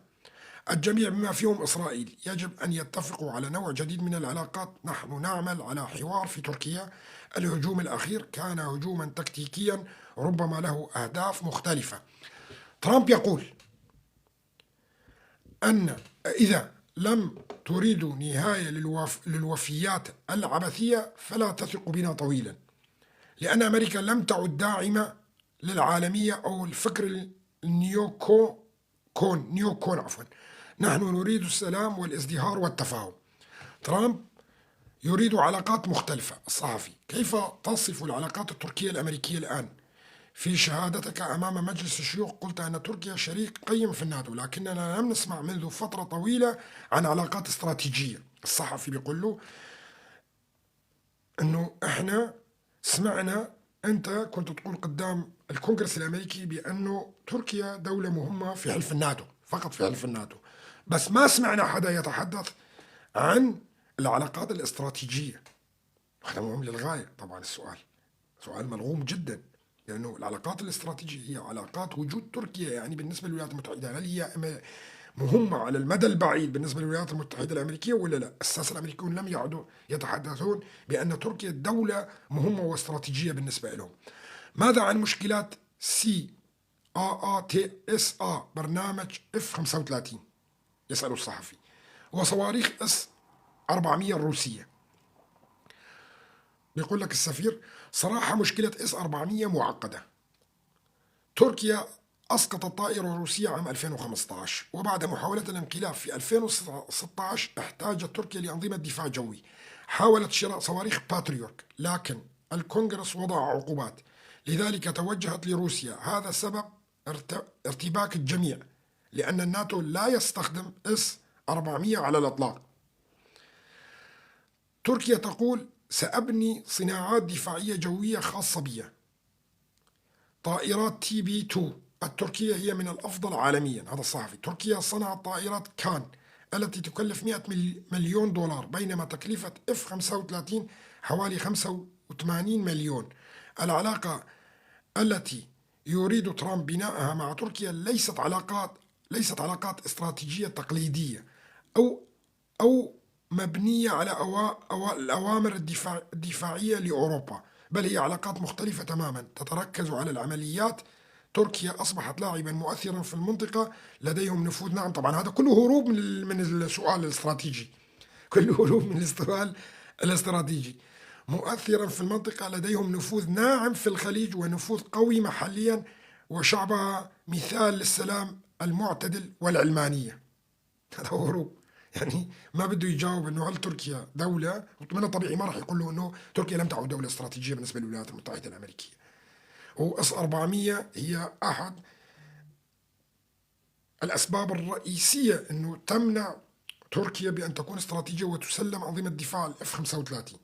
الجميع بما فيهم إسرائيل يجب أن يتفقوا على نوع جديد من العلاقات. نحن نعمل على حوار في تركيا. الهجوم الأخير كان هجوما تكتيكيا ربما له أهداف مختلفة. ترامب يقول أن إذا لم تريدوا نهاية للوفيات العبثية فلا تثقوا بنا طويلا، لأن أمريكا لم تعد داعمة للعالمية أو الفكر النيوكو كون نيوكون عفوا. نحن نريد السلام والازدهار والتفاهم. ترامب يريد علاقات مختلفة. الصحفي: كيف تصف العلاقات التركية الأمريكية الآن؟ في شهادتك أمام مجلس الشيوخ قلت أن تركيا شريك قيم في الناتو، لكننا لم نسمع منذ فترة طويلة عن علاقات استراتيجية. الصحفي بيقول له أنه إحنا سمعنا أنت كنت تقول قدام الكونغرس الأمريكي بأنه تركيا دولة مهمة في حلف الناتو، فقط في حلف الناتو، بس ما سمعنا حدا يتحدث عن العلاقات الاستراتيجية. هذا مهم للغاية. طبعا السؤال سؤال ملغوم جدا، لأنه العلاقات الاستراتيجية هي علاقات وجود تركيا يعني بالنسبة للولايات المتحدة، هل هي مهمة على المدى البعيد بالنسبة للولايات المتحدة الأمريكية ولا لا؟ الساسة الأمريكيون لم يعدوا يتحدثون بأن تركيا دولة مهمة واستراتيجية بالنسبة لهم. ماذا عن مشكلات CAATSA برنامج F-35؟ يسأل الصحفي. وصواريخ S-400 الروسية. بيقول لك السفير: صراحة مشكلة S-400 معقدة. تركيا أسقطت طائرة روسية عام 2015، وبعد محاولة الانقلاب في 2016 احتاجت تركيا لأنظمة دفاع جوي. حاولت شراء صواريخ باتريوت، لكن الكونغرس وضع عقوبات، لذلك توجهت لروسيا. هذا سبب ارتباك الجميع، لأن الناتو لا يستخدم S-400 على الإطلاق. تركيا تقول: سأبني صناعات دفاعية جوية خاصة بي. طائرات TB2 التركية هي من الأفضل عالميا. هذا الصحفي. تركيا صنعت طائرات كان التي تكلف 100 مليون دولار، بينما تكلفة F-35 حوالي 85 مليون. العلاقة التي يريد ترامب بناءها مع تركيا ليست علاقات استراتيجية تقليدية أو مبنية على الأوامر الدفاعية لأوروبا، بل هي علاقات مختلفة تماما تتركز على العمليات. تركيا أصبحت لاعبا مؤثرا في المنطقة، لديهم نفوذ. نعم طبعا هذا كله هروب من السؤال الاستراتيجي، كله هروب من السؤال الاستراتيجي. مؤثرا في المنطقة، لديهم نفوذ ناعم في الخليج ونفوذ قوي محليا، وشعبها مثال للسلام المعتدل والعلمانية. هذا هروب، يعني ما بده يجاوب انه هل تركيا دولة، من الطبيعي ما راح يقول له انه تركيا لم تعد دولة استراتيجية بالنسبة للولايات المتحدة الأمريكية. و S-400 هي أحد الأسباب الرئيسية أنه تمنع تركيا بأن تكون استراتيجية وتسلم أنظمة دفاع ال F-35.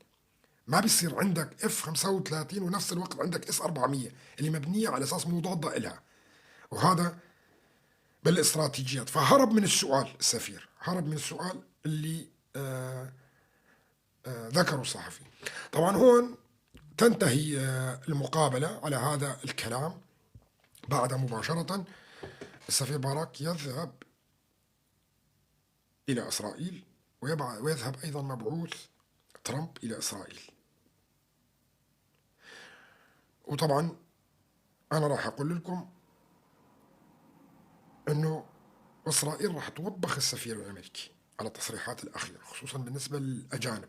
ما بيصير عندك F-35 ونفس الوقت عندك S-400 اللي مبنية على أساس مضادة إلها، وهذا بالاستراتيجيات. فهرب من السؤال السفير، هرب من السؤال اللي ذكره الصحفي. طبعا هون تنتهي المقابلة على هذا الكلام. بعد مباشرة السفير باراك يذهب إلى إسرائيل، ويذهب أيضا مبعوث ترامب إلى إسرائيل. وطبعا أنا راح أقول لكم أنه إسرائيل راح توبخ السفير الأمريكي على التصريحات الأخيرة، خصوصا بالنسبة للأجانب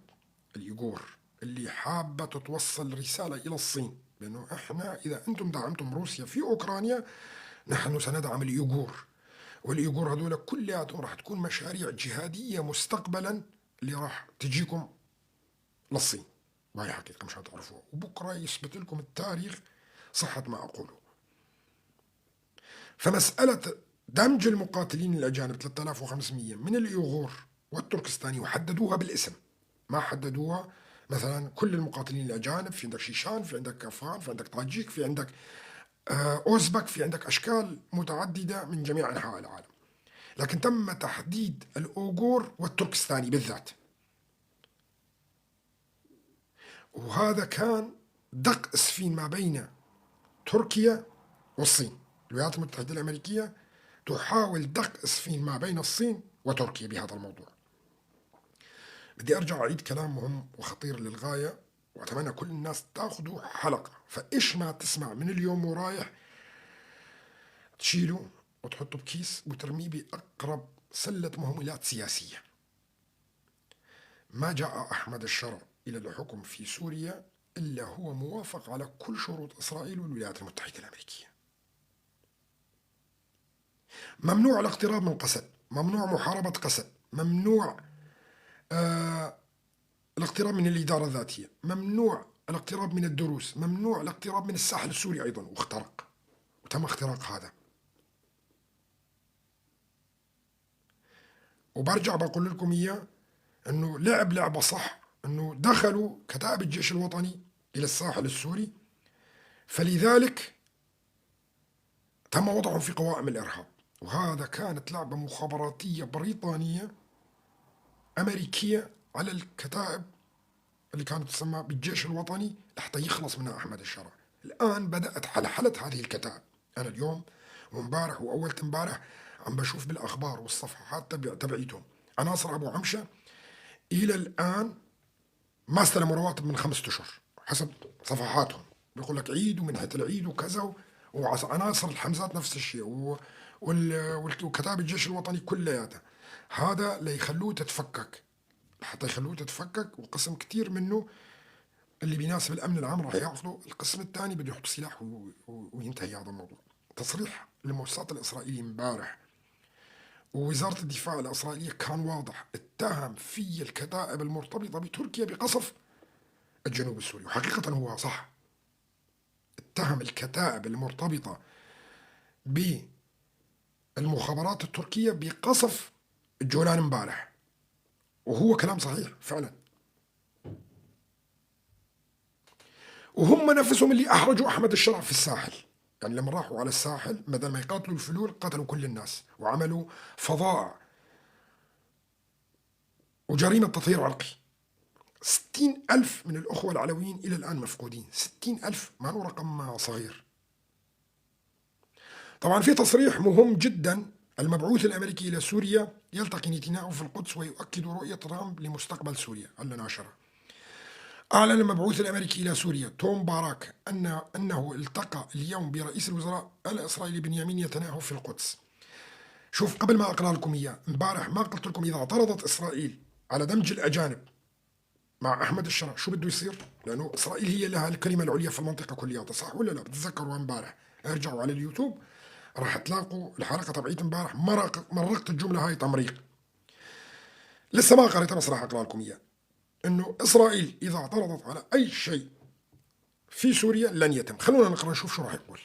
الإيغور اللي حابة تتوصل رسالة إلى الصين. لأنه إحنا إذا أنتم دعمتم روسيا في أوكرانيا نحن سندعم الإيغور، والإيغور هذول كلياتهم راح تكون مشاريع جهادية مستقبلا اللي راح تجيكم للصين. وهي حقيقة مش هتعرفوها، وبكرة يثبت لكم التاريخ صحة ما أقوله. فمسألة دمج المقاتلين الأجانب 3500 من الإيغور والتركستاني، وحددوها بالاسم، ما حددوها مثلا كل المقاتلين الأجانب، في عندك شيشان، في عندك أفغان، في عندك طاجيك، في عندك أوزبك، في عندك أشكال متعددة من جميع أنحاء العالم، لكن تم تحديد الأوغور والتركستاني بالذات. وهذا كان دق اسفين ما بين تركيا والصين. الولايات المتحدة الأمريكية تحاول دق اسفين ما بين الصين وتركيا بهذا الموضوع. بدي أرجع أعيد كلام مهم وخطير للغاية، وأتمنى كل الناس تاخذوا حلقة، فإيش ما تسمع من اليوم ورايح تشيله وتحطه بكيس وترميه بأقرب سلة مهملات سياسية. ما جاء أحمد الشرع إلى الحكم في سوريا إلا هو موافق على كل شروط إسرائيل والولايات المتحدة الأمريكية. ممنوع الاقتراب من قسد، ممنوع محاربة قسد، ممنوع الاقتراب من الإدارة الذاتية، ممنوع الاقتراب من الدروس، ممنوع الاقتراب من الساحل السوري أيضا، واخترق وتم اختراق هذا. وبرجع بقول لكم إياه أنه لعب لعبة صح، أنه دخلوا كتائب الجيش الوطني إلى الساحل السوري، فلذلك تم وضعهم في قوائم الإرهاب. وهذا كانت لعبة مخابراتية بريطانية أمريكية على الكتائب اللي كانت تسمى بالجيش الوطني لحتى يخلص منها أحمد الشرع. الآن بدأت حلحلة هذه الكتائب. أنا اليوم ومبارح وأول امبارح عم بشوف بالأخبار والصفحات تبعيتهم عناصر أبو عمشة إلى الآن ما استلموا رواتب من 5 أشهر حسب صفحاتهم، بيقول لك عيد ومنحة العيد وكذا، وعناصر الحمزات نفس الشيء، وكتائب الجيش الوطني كلياتها. هذا ليخلوه تتفكك، حتى يخلوه تتفكك، وقسم كتير منه اللي بيناسب الأمن العام راح ياخذه، القسم الثاني بده يحط سلاح وينتهي هذا الموضوع. تصريح الموساد الإسرائيلي امبارح ووزارة الدفاع الإسرائيلية كان واضح، اتهم في الكتائب المرتبطة بتركيا بقصف الجنوب السوري، وحقيقة هو صح، اتهم الكتائب المرتبطة بالمخابرات التركية بقصف الجولان امبارح، وهو كلام صحيح فعلا. وهم نفسهم اللي أحرجوا أحمد الشرع في الساحل، يعني لما راحوا على الساحل بدل ما يقاتلوا الفلول قتلوا كل الناس وعملوا فظائع وجريمة تطهير عرقي. 60,000 من الأخوة العلويين إلى الآن مفقودين، 60,000 ما هو رقم صغير. طبعا في تصريح مهم جدا، المبعوث الأمريكي إلى سوريا يلتقي نتنياهو في القدس ويؤكد رؤية ترامب لمستقبل سوريا. هلا ناشرة. أعلن المبعوث الأمريكي إلى سوريا توم باراك أنه التقى اليوم برئيس الوزراء الإسرائيلي بنيامين نتنياهو في القدس. شوف قبل ما أقرأ لكم إياه، امبارح ما قلت لكم إذا اعترضت إسرائيل على دمج الأجانب مع أحمد الشرع شو بده يصير؟ لأنه إسرائيل هي لها الكلمة العليا في المنطقة كلها، صح ولا لا؟ بتتذكروا امبارح، ارجعوا على اليوتيوب راح تلاقوا الحلقة تبعيت امبارح، مرقت الجملة هاي تمريق، لسه ما قريتها بس راح أقرأ لكم إياه. إنه إسرائيل إذا اعترضت على أي شيء في سوريا لن يتم. خلونا نقرأ نشوف شو راح يقول.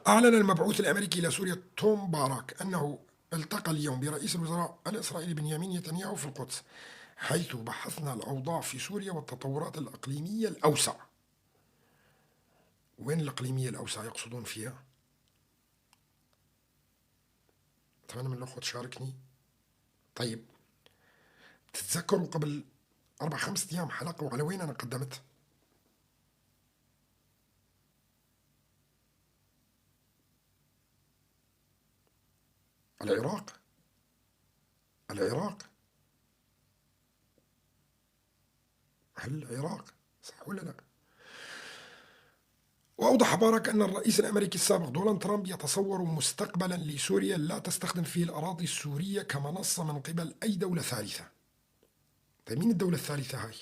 أعلن المبعوث الأمريكي إلى سوريا توم باراك أنه التقى اليوم برئيس الوزراء الإسرائيلي بنيامين نتنياهو في القدس، حيث بحثنا الأوضاع في سوريا والتطورات الإقليمية الأوسع. وين الإقليمية الأوسع يقصدون فيها؟ أتمنى من الأخوة تشاركني. طيب تتذكروا قبل 4-5 أيام حلقة وعلى وين أنا قدمت؟ العراق. العراق، هل العراق صح ولا لا؟ وأوضح باراك أن الرئيس الأمريكي السابق دونالد ترامب يتصور مستقبلا لسوريا لا تستخدم فيه الأراضي السورية كمنصة من قبل أي دولة ثالثة. طيب مين الدولة الثالثة هاي؟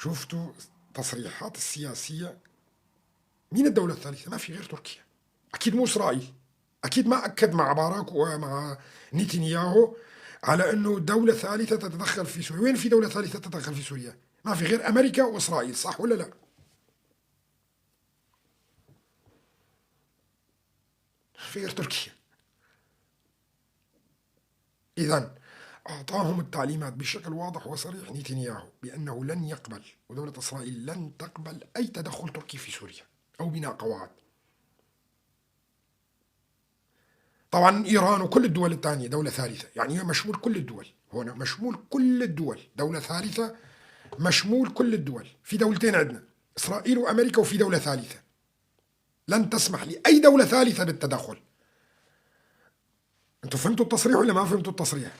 شفتوا تصريحات السياسية؟ مين الدولة الثالثة؟ ما في غير تركيا، أكيد مو إسرائيل، أكيد ما أكد مع باراك ومع نتنياهو على أنه دولة ثالثة تتدخل في سوريا. وين في دولة ثالثة تتدخل في سوريا؟ ما في غير أمريكا وإسرائيل، صح ولا لا؟ في غير تركيا. إذا أعطاهم التعليمات بشكل واضح وصريح نتنياهو بأنه لن يقبل، ودولة إسرائيل لن تقبل أي تدخل تركي في سوريا أو بناء قواعد. طبعا إيران وكل الدول الثانية دولة ثالثة، يعني مشمول كل الدول، هنا مشمول كل الدول، دولة ثالثة مشمول كل الدول. في دولتين عندنا، إسرائيل وأمريكا، وفي دولة ثالثة لن تسمح لأي دولة ثالثة بالتدخل. أنتوا فهمتوا التصريح ولا ما فهمتوا التصريح؟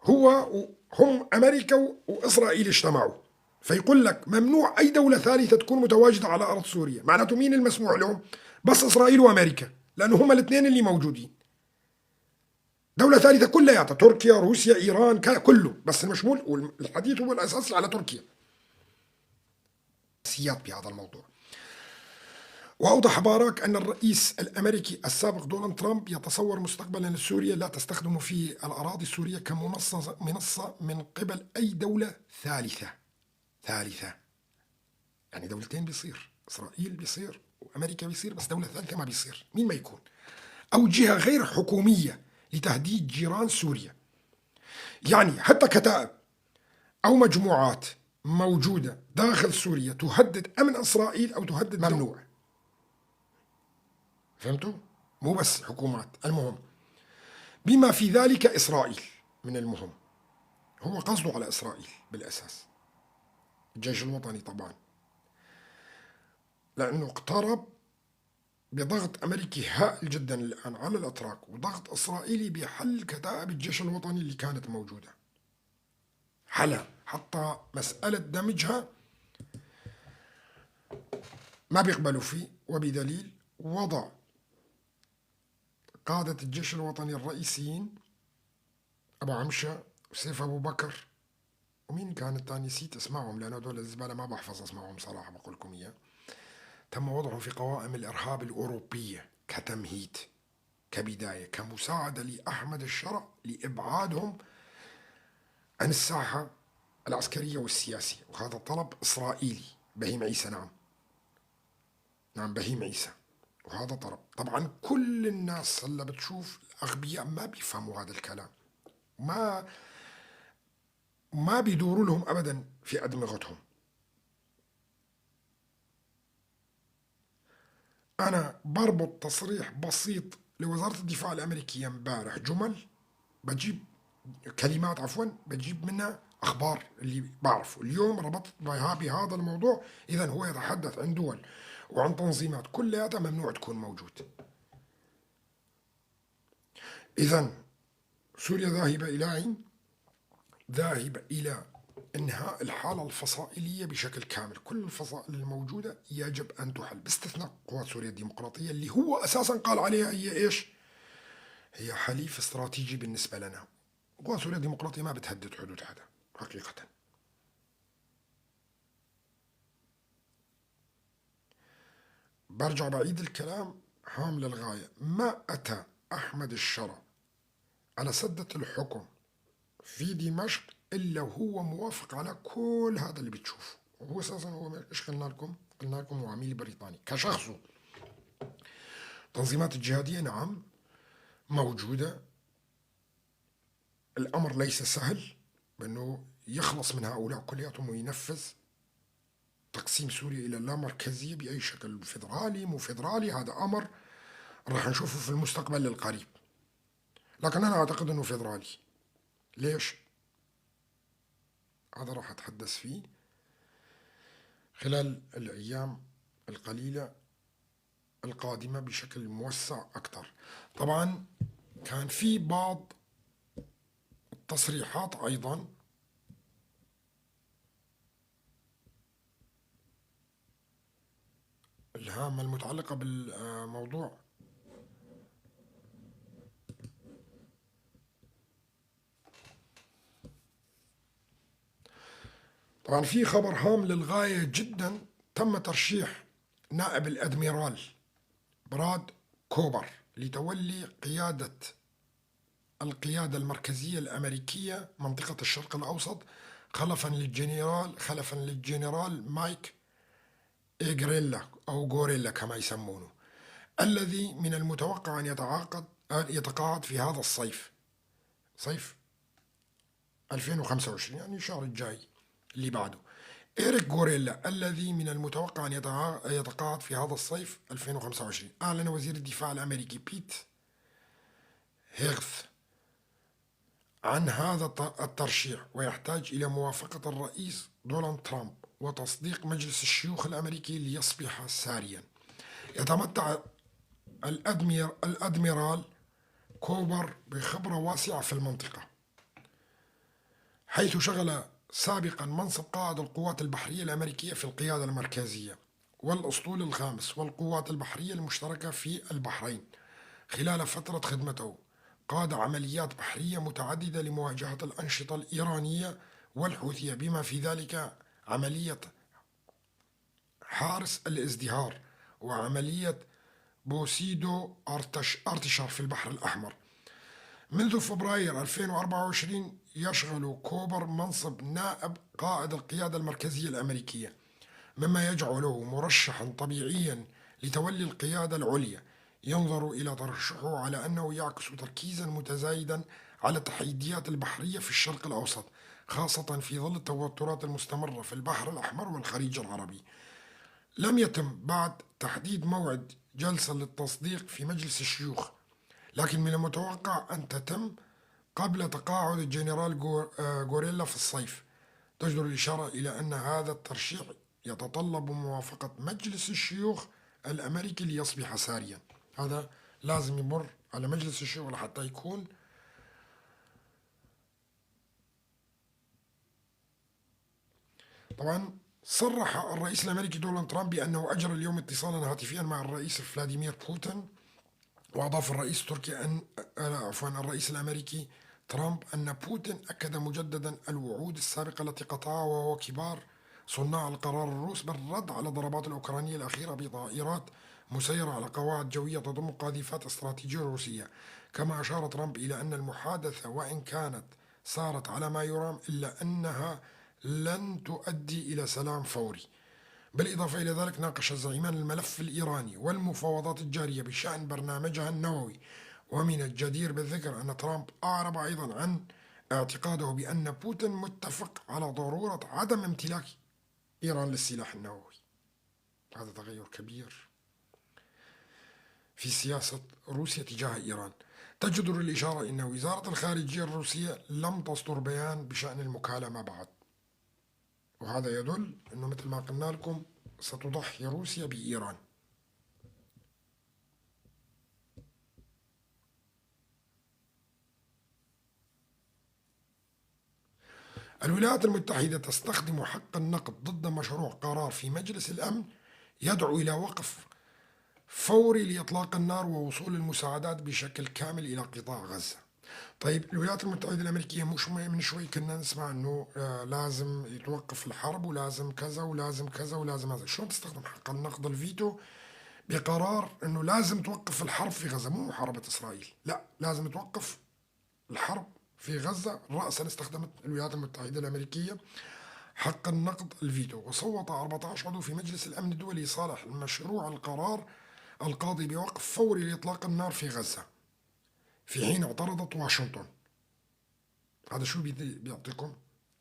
هو هم أمريكا وإسرائيل اجتمعوا، فيقول لك ممنوع أي دولة ثالثة تكون متواجدة على أرض سوريا. معناته مين المسموح لهم؟ بس إسرائيل وأمريكا، لأنه هم الاثنين اللي موجودين. دولة ثالثة كلياتها، تركيا، روسيا، إيران، كله، بس المشمول والحديث هو الأساس على تركيا. سيات بهذا الموضوع. وأوضح باراك أن الرئيس الأمريكي السابق دونالد ترامب يتصور مستقبلا لسوريا لا تستخدم فيه الأراضي السورية كمنصة من قبل أي دولة ثالثة. ثالثة يعني دولتين بيصير، إسرائيل بيصير وأمريكا بيصير، بس دولة ثالثة ما بيصير، مين ما يكون، أو جهة غير حكومية لتهديد جيران سوريا. يعني حتى كتائب أو مجموعات موجودة داخل سوريا تهدد أمن إسرائيل أو تهدد، ممنوع. فهمتوا؟ مو بس حكومات. المهم بما في ذلك إسرائيل من المهم، هو قصده على إسرائيل بالأساس، الجيش الوطني طبعا، لأنه اقترب بضغط أمريكي هائل جدا الآن على الأتراك، وضغط إسرائيلي بحل كتائب الجيش الوطني اللي كانت موجودة، حلها حتى مسألة دمجها ما بيقبلوا فيه. وبدليل وضع قادة الجيش الوطني الرئيسيين أبو عمشة وسيف أبو بكر، ومين كان الثاني نسيت اسمعهم لأنه هدول الزبالة ما بحفظ اسمعهم صراحة، بقول لكم إياه. تم وضعهم في قوائم الإرهاب الأوروبية كتمهيد، كبداية، كمساعدة لأحمد الشرع لإبعادهم عن الساحة العسكرية والسياسية. وهذا طلب إسرائيلي، بهيم عيسى، نعم نعم بهيم عيسى، وهذا طلب. طبعا كل الناس هلا بتشوف الأغبياء ما بيفهموا هذا الكلام، ما بيدوروا لهم أبدا في أدمغتهم. أنا بربط تصريح بسيط لوزارة الدفاع الأمريكية امبارح، جمل بجيب كلمات عفوا بجيب منها أخبار اللي بعرفه اليوم، ربطت بهذا الموضوع. إذا هو يتحدث عن دول وعن تنظيمات كلها ممنوع تكون موجود. إذا سوريا ذاهبة إلى أين؟ ذاهبة إلى إنهاء الحالة الفصائلية بشكل كامل. كل الفصائل الموجودة يجب أن تحل، باستثناء قوات سوريا الديمقراطية اللي هو أساسا قال عليها هي إيش؟ هي حليف استراتيجي بالنسبة لنا. قوات سوريا الديمقراطية ما بتهدد حدود حدا حقيقة. برجع بعيد الكلام هام للغاية، ما أتى أحمد الشرع على سدة الحكم في دمشق إلا وهو موافق على كل هذا اللي بتشوفه. وهو أساسا هو إيش قلنا لكم؟ قلنا لكم هو عميل بريطاني كشخصه. تنظيمات الجهادية نعم موجودة، الأمر ليس سهل بأنه يخلص من هؤلاء كلياتهم وينفذ تقسيم سوريا إلى لا مركزية بأي شكل، فيدرالي مو فيدرالي، هذا أمر راح نشوفه في المستقبل القريب، لكن أنا أعتقد أنه فيدرالي. ليش؟ هذا راح أتحدث فيه خلال الأيام القليلة القادمة بشكل موسع أكثر. طبعا كان في بعض التصريحات أيضا الهامة المتعلقة بالموضوع. طبعا في خبر هام للغاية جدا، تم ترشيح نائب الأدميرال براد كوبر لتولي قيادة القيادة المركزية الأمريكية منطقة الشرق الأوسط خلفا للجنرال مايك إيغريلا أو غوريلا كما يسمونه، الذي من المتوقع أن يتقاعد في هذا الصيف، صيف 2025 يعني الشهر الجاي اللي بعده. إيريك غوريلا الذي من المتوقع أن يتقاعد في هذا الصيف 2025. أعلن وزير الدفاع الأمريكي بيت هيغث عن هذا الترشيح، ويحتاج إلى موافقة الرئيس دونالد ترامب وتصديق مجلس الشيوخ الأمريكي ليصبح ساريا. يتمتع الأدميرال كوبر بخبرة واسعة في المنطقة، حيث شغل سابقا منصب قائد القوات البحرية الأمريكية في القيادة المركزية والأسطول الخامس والقوات البحرية المشتركة في البحرين. خلال فترة خدمته قاد عمليات بحرية متعددة لمواجهة الأنشطة الإيرانية والحوثية، بما في ذلك عملية حارس الازدهار وعملية بوسيدو أرتشر في البحر الأحمر. منذ فبراير 2024 يشغل كوبر منصب نائب قائد القيادة المركزية الأمريكية، مما يجعله مرشحا طبيعيا لتولي القيادة العليا. ينظر إلى ترشحه على أنه يعكس تركيزا متزايدا على التحديات البحرية في الشرق الأوسط، خاصة في ظل التوترات المستمرة في البحر الأحمر والخليج العربي. لم يتم بعد تحديد موعد جلسة للتصديق في مجلس الشيوخ، لكن من المتوقع أن تتم قبل تقاعد الجنرال غوريلا في الصيف. تجدر الإشارة إلى أن هذا الترشيح يتطلب موافقة مجلس الشيوخ الأمريكي ليصبح ساريا. هذا لازم يمر على مجلس الشيوخ لحتى يكون. طبعا صرح الرئيس الأمريكي دونالد ترامب بأنه أجرى اليوم اتصالا هاتفيا مع الرئيس فلاديمير بوتين، وأضاف الرئيس التركي أن عفوا الرئيس الأمريكي ترامب أن بوتين أكد مجددا الوعود السابقة التي قطعها وهو كبار صناع القرار الروس بالرد على ضربات الأوكرانية الأخيرة بطائرات مسيرة على قواعد جوية تضم قاذفات استراتيجية روسية. كما أشار ترامب إلى أن المحادثة وإن كانت سارت على ما يرام إلا أنها لن تؤدي إلى سلام فوري. بالإضافة إلى ذلك ناقش الزعيمان الملف الإيراني والمفاوضات الجارية بشأن برنامجها النووي. ومن الجدير بالذكر أن ترامب أعرب أيضا عن اعتقاده بأن بوتين متفق على ضرورة عدم امتلاك إيران للسلاح النووي. هذا تغير كبير في سياسة روسيا تجاه إيران. تجدر الإشارة أن وزارة الخارجية الروسية لم تصدر بيان بشأن المكالمة بعد، وهذا يدل أنه مثل ما قلنا لكم ستضحي روسيا بإيران. الولايات المتحدة تستخدم حق النقد ضد مشروع قرار في مجلس الأمن يدعو إلى وقف فوري لإطلاق النار ووصول المساعدات بشكل كامل إلى قطاع غزة. طيب الولايات المتحدة الأمريكية مش من شوي كنا نسمع أنه لازم يتوقف الحرب ولازم كذا ولازم كذا ولازم هذا، شلون تستخدم حق النقد الفيتو بقرار أنه لازم توقف الحرب في غزة؟ مو محاربة إسرائيل، لا، لازم توقف الحرب في غزة. رأسا استخدمت الولايات المتحدة الأمريكية حق النقد الفيتو، وصوت 14 عضو في مجلس الأمن الدولي صالح المشروع القرار القاضي بوقف فوري لإطلاق النار في غزة، في حين اعترضت واشنطن. هذا شو بيعطيكم؟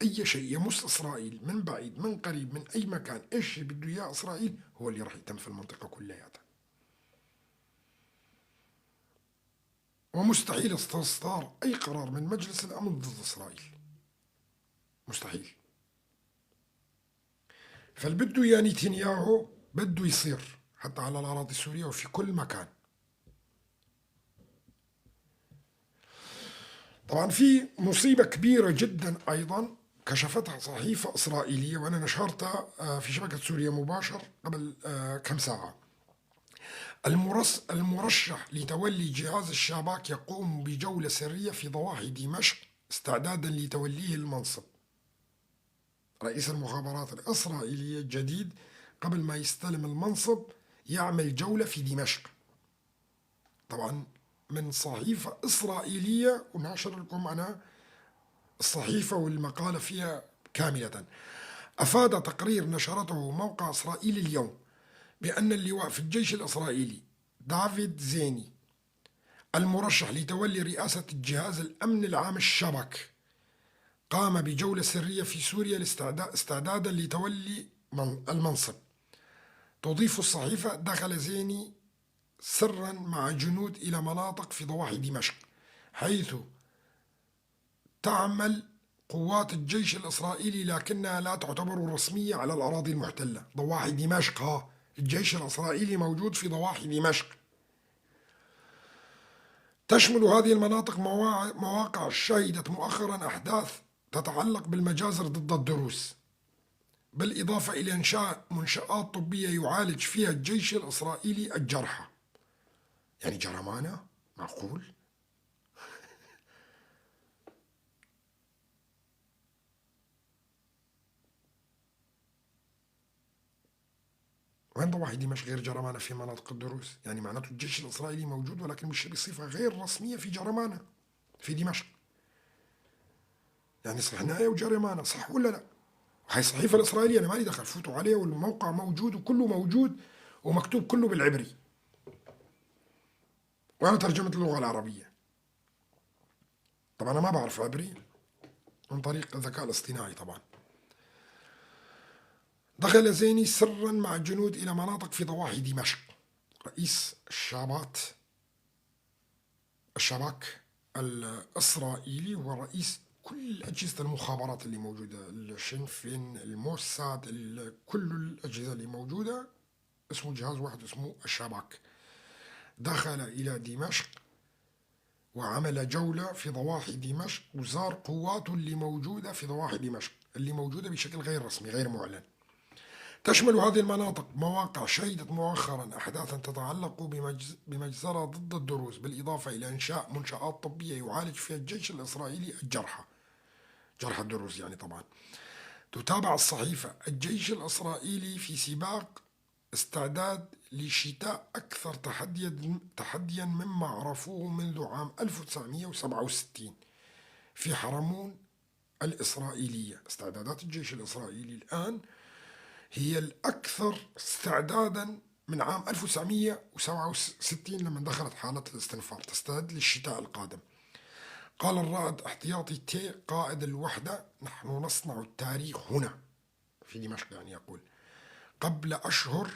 أي شيء يمس إسرائيل من بعيد من قريب من أي مكان، إيش بده إياه إسرائيل هو اللي راح يتم في المنطقة كلياتها. ومستحيل استصدار أي قرار من مجلس الأمن ضد إسرائيل، مستحيل. فالبدو يا نتنياهو بده يصير حتى على الأراضي السورية وفي كل مكان. طبعا في مصيبة كبيرة جدا أيضا كشفتها صحيفة إسرائيلية، وأنا نشرتها في شبكة سوريا مباشر قبل كم ساعة. المرشح لتولي جهاز الشاباك يقوم بجولة سرية في ضواحي دمشق استعدادا لتوليه المنصب. رئيس المخابرات الإسرائيلية الجديد قبل ما يستلم المنصب يعمل جولة في دمشق. طبعا من صحيفة إسرائيلية، وناشر لكم أنا الصحيفة والمقالة فيها كاملة. أفاد تقرير نشرته موقع إسرائيل اليوم بأن اللواء في الجيش الإسرائيلي دافيد زيني المرشح لتولي رئاسة الجهاز الأمن العام الشبك قام بجولة سرية في سوريا استعدادا لتولي المنصب. تضيف الصحيفة: دخل زيني سرا مع جنود إلى مناطق في ضواحي دمشق حيث تعمل قوات الجيش الإسرائيلي، لكنها لا تعتبر رسمية على الأراضي المحتلة. ضواحي دمشق، ها الجيش الإسرائيلي موجود في ضواحي دمشق. تشمل هذه المناطق مواقع شهدت مؤخرا أحداث تتعلق بالمجازر ضد الدروز، بالإضافة إلى إنشاء منشآت طبية يعالج فيها الجيش الإسرائيلي الجرحى. يعني جرمانة؟ معقول؟ وين ضواحي دمشق غير جرمانة في مناطق الدروز؟ يعني معناته الجيش الإسرائيلي موجود ولكن مش بصفة غير رسمية في جرمانة في دمشق. يعني صحنايا وجرمانة، صح ولا لا؟ هاي الصحيفة الإسرائيلية أنا مالي دخل، فوتوا عليها والموقع موجود وكله موجود ومكتوب كله بالعبري، وأنا ترجمت اللغة العربية. طبعا أنا ما بعرف عبري، عن طريق الذكاء الاصطناعي طبعا. دخل زيني سرا مع الجنود إلى مناطق في ضواحي دمشق. رئيس الشباك الإسرائيلي هو رئيس كل أجهزة المخابرات اللي موجودة، الشنفين، الموساد، كل الأجهزة اللي موجودة اسمه جهاز واحد اسمه الشباك. دخل إلى دمشق وعمل جولة في ضواحي دمشق وزار قواته اللي موجودة في ضواحي دمشق، اللي موجودة بشكل غير رسمي غير معلن. تشمل هذه المناطق مواقع شهدت مؤخرا أحداثا تتعلق بمجزرة ضد الدروز، بالإضافة إلى إنشاء منشآت طبية يعالج فيها الجيش الإسرائيلي الجرحى، جرحى الدروز يعني. طبعا تتابع الصحيفة الجيش الإسرائيلي في سباق استعداد لشتاء أكثر تحديا مما عرفوه منذ عام 1967 في حرمون الإسرائيلية. استعدادات الجيش الإسرائيلي الآن هي الأكثر استعدادا من عام 1967 لما دخلت حالة الاستنفار، تستعد للشتاء القادم. قال الرائد احتياطي تي قائد الوحدة: نحن نصنع التاريخ هنا في دمشق. يعني يقول قبل أشهر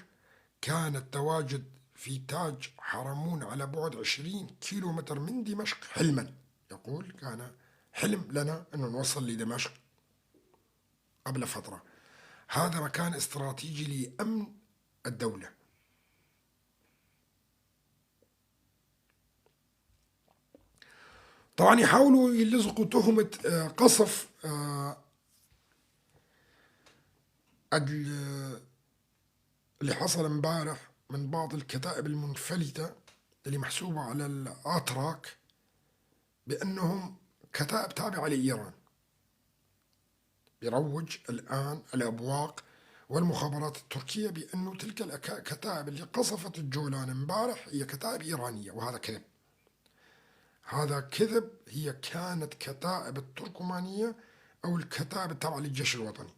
كان التواجد في تاج حرمون على بعد 20 كيلومتر من دمشق حلما. يقول كان حلم لنا أن نوصل لدمشق قبل فترة. هذا مكان استراتيجي لأمن الدولة. طبعا يحاولوا يلزقوا تهمة قصف اللي حصل امبارح من بعض الكتائب المنفلتة اللي محسوبة على الأتراك بأنهم كتائب تابعة لإيران. يروج الآن الأبواق والمخابرات التركية بأنه تلك الكتائب اللي قصفت الجولان امبارح هي كتائب إيرانية، وهذا كذب. هذا كذب. هي كانت كتائب التركمانية أو الكتائب التابعة للجيش الوطني.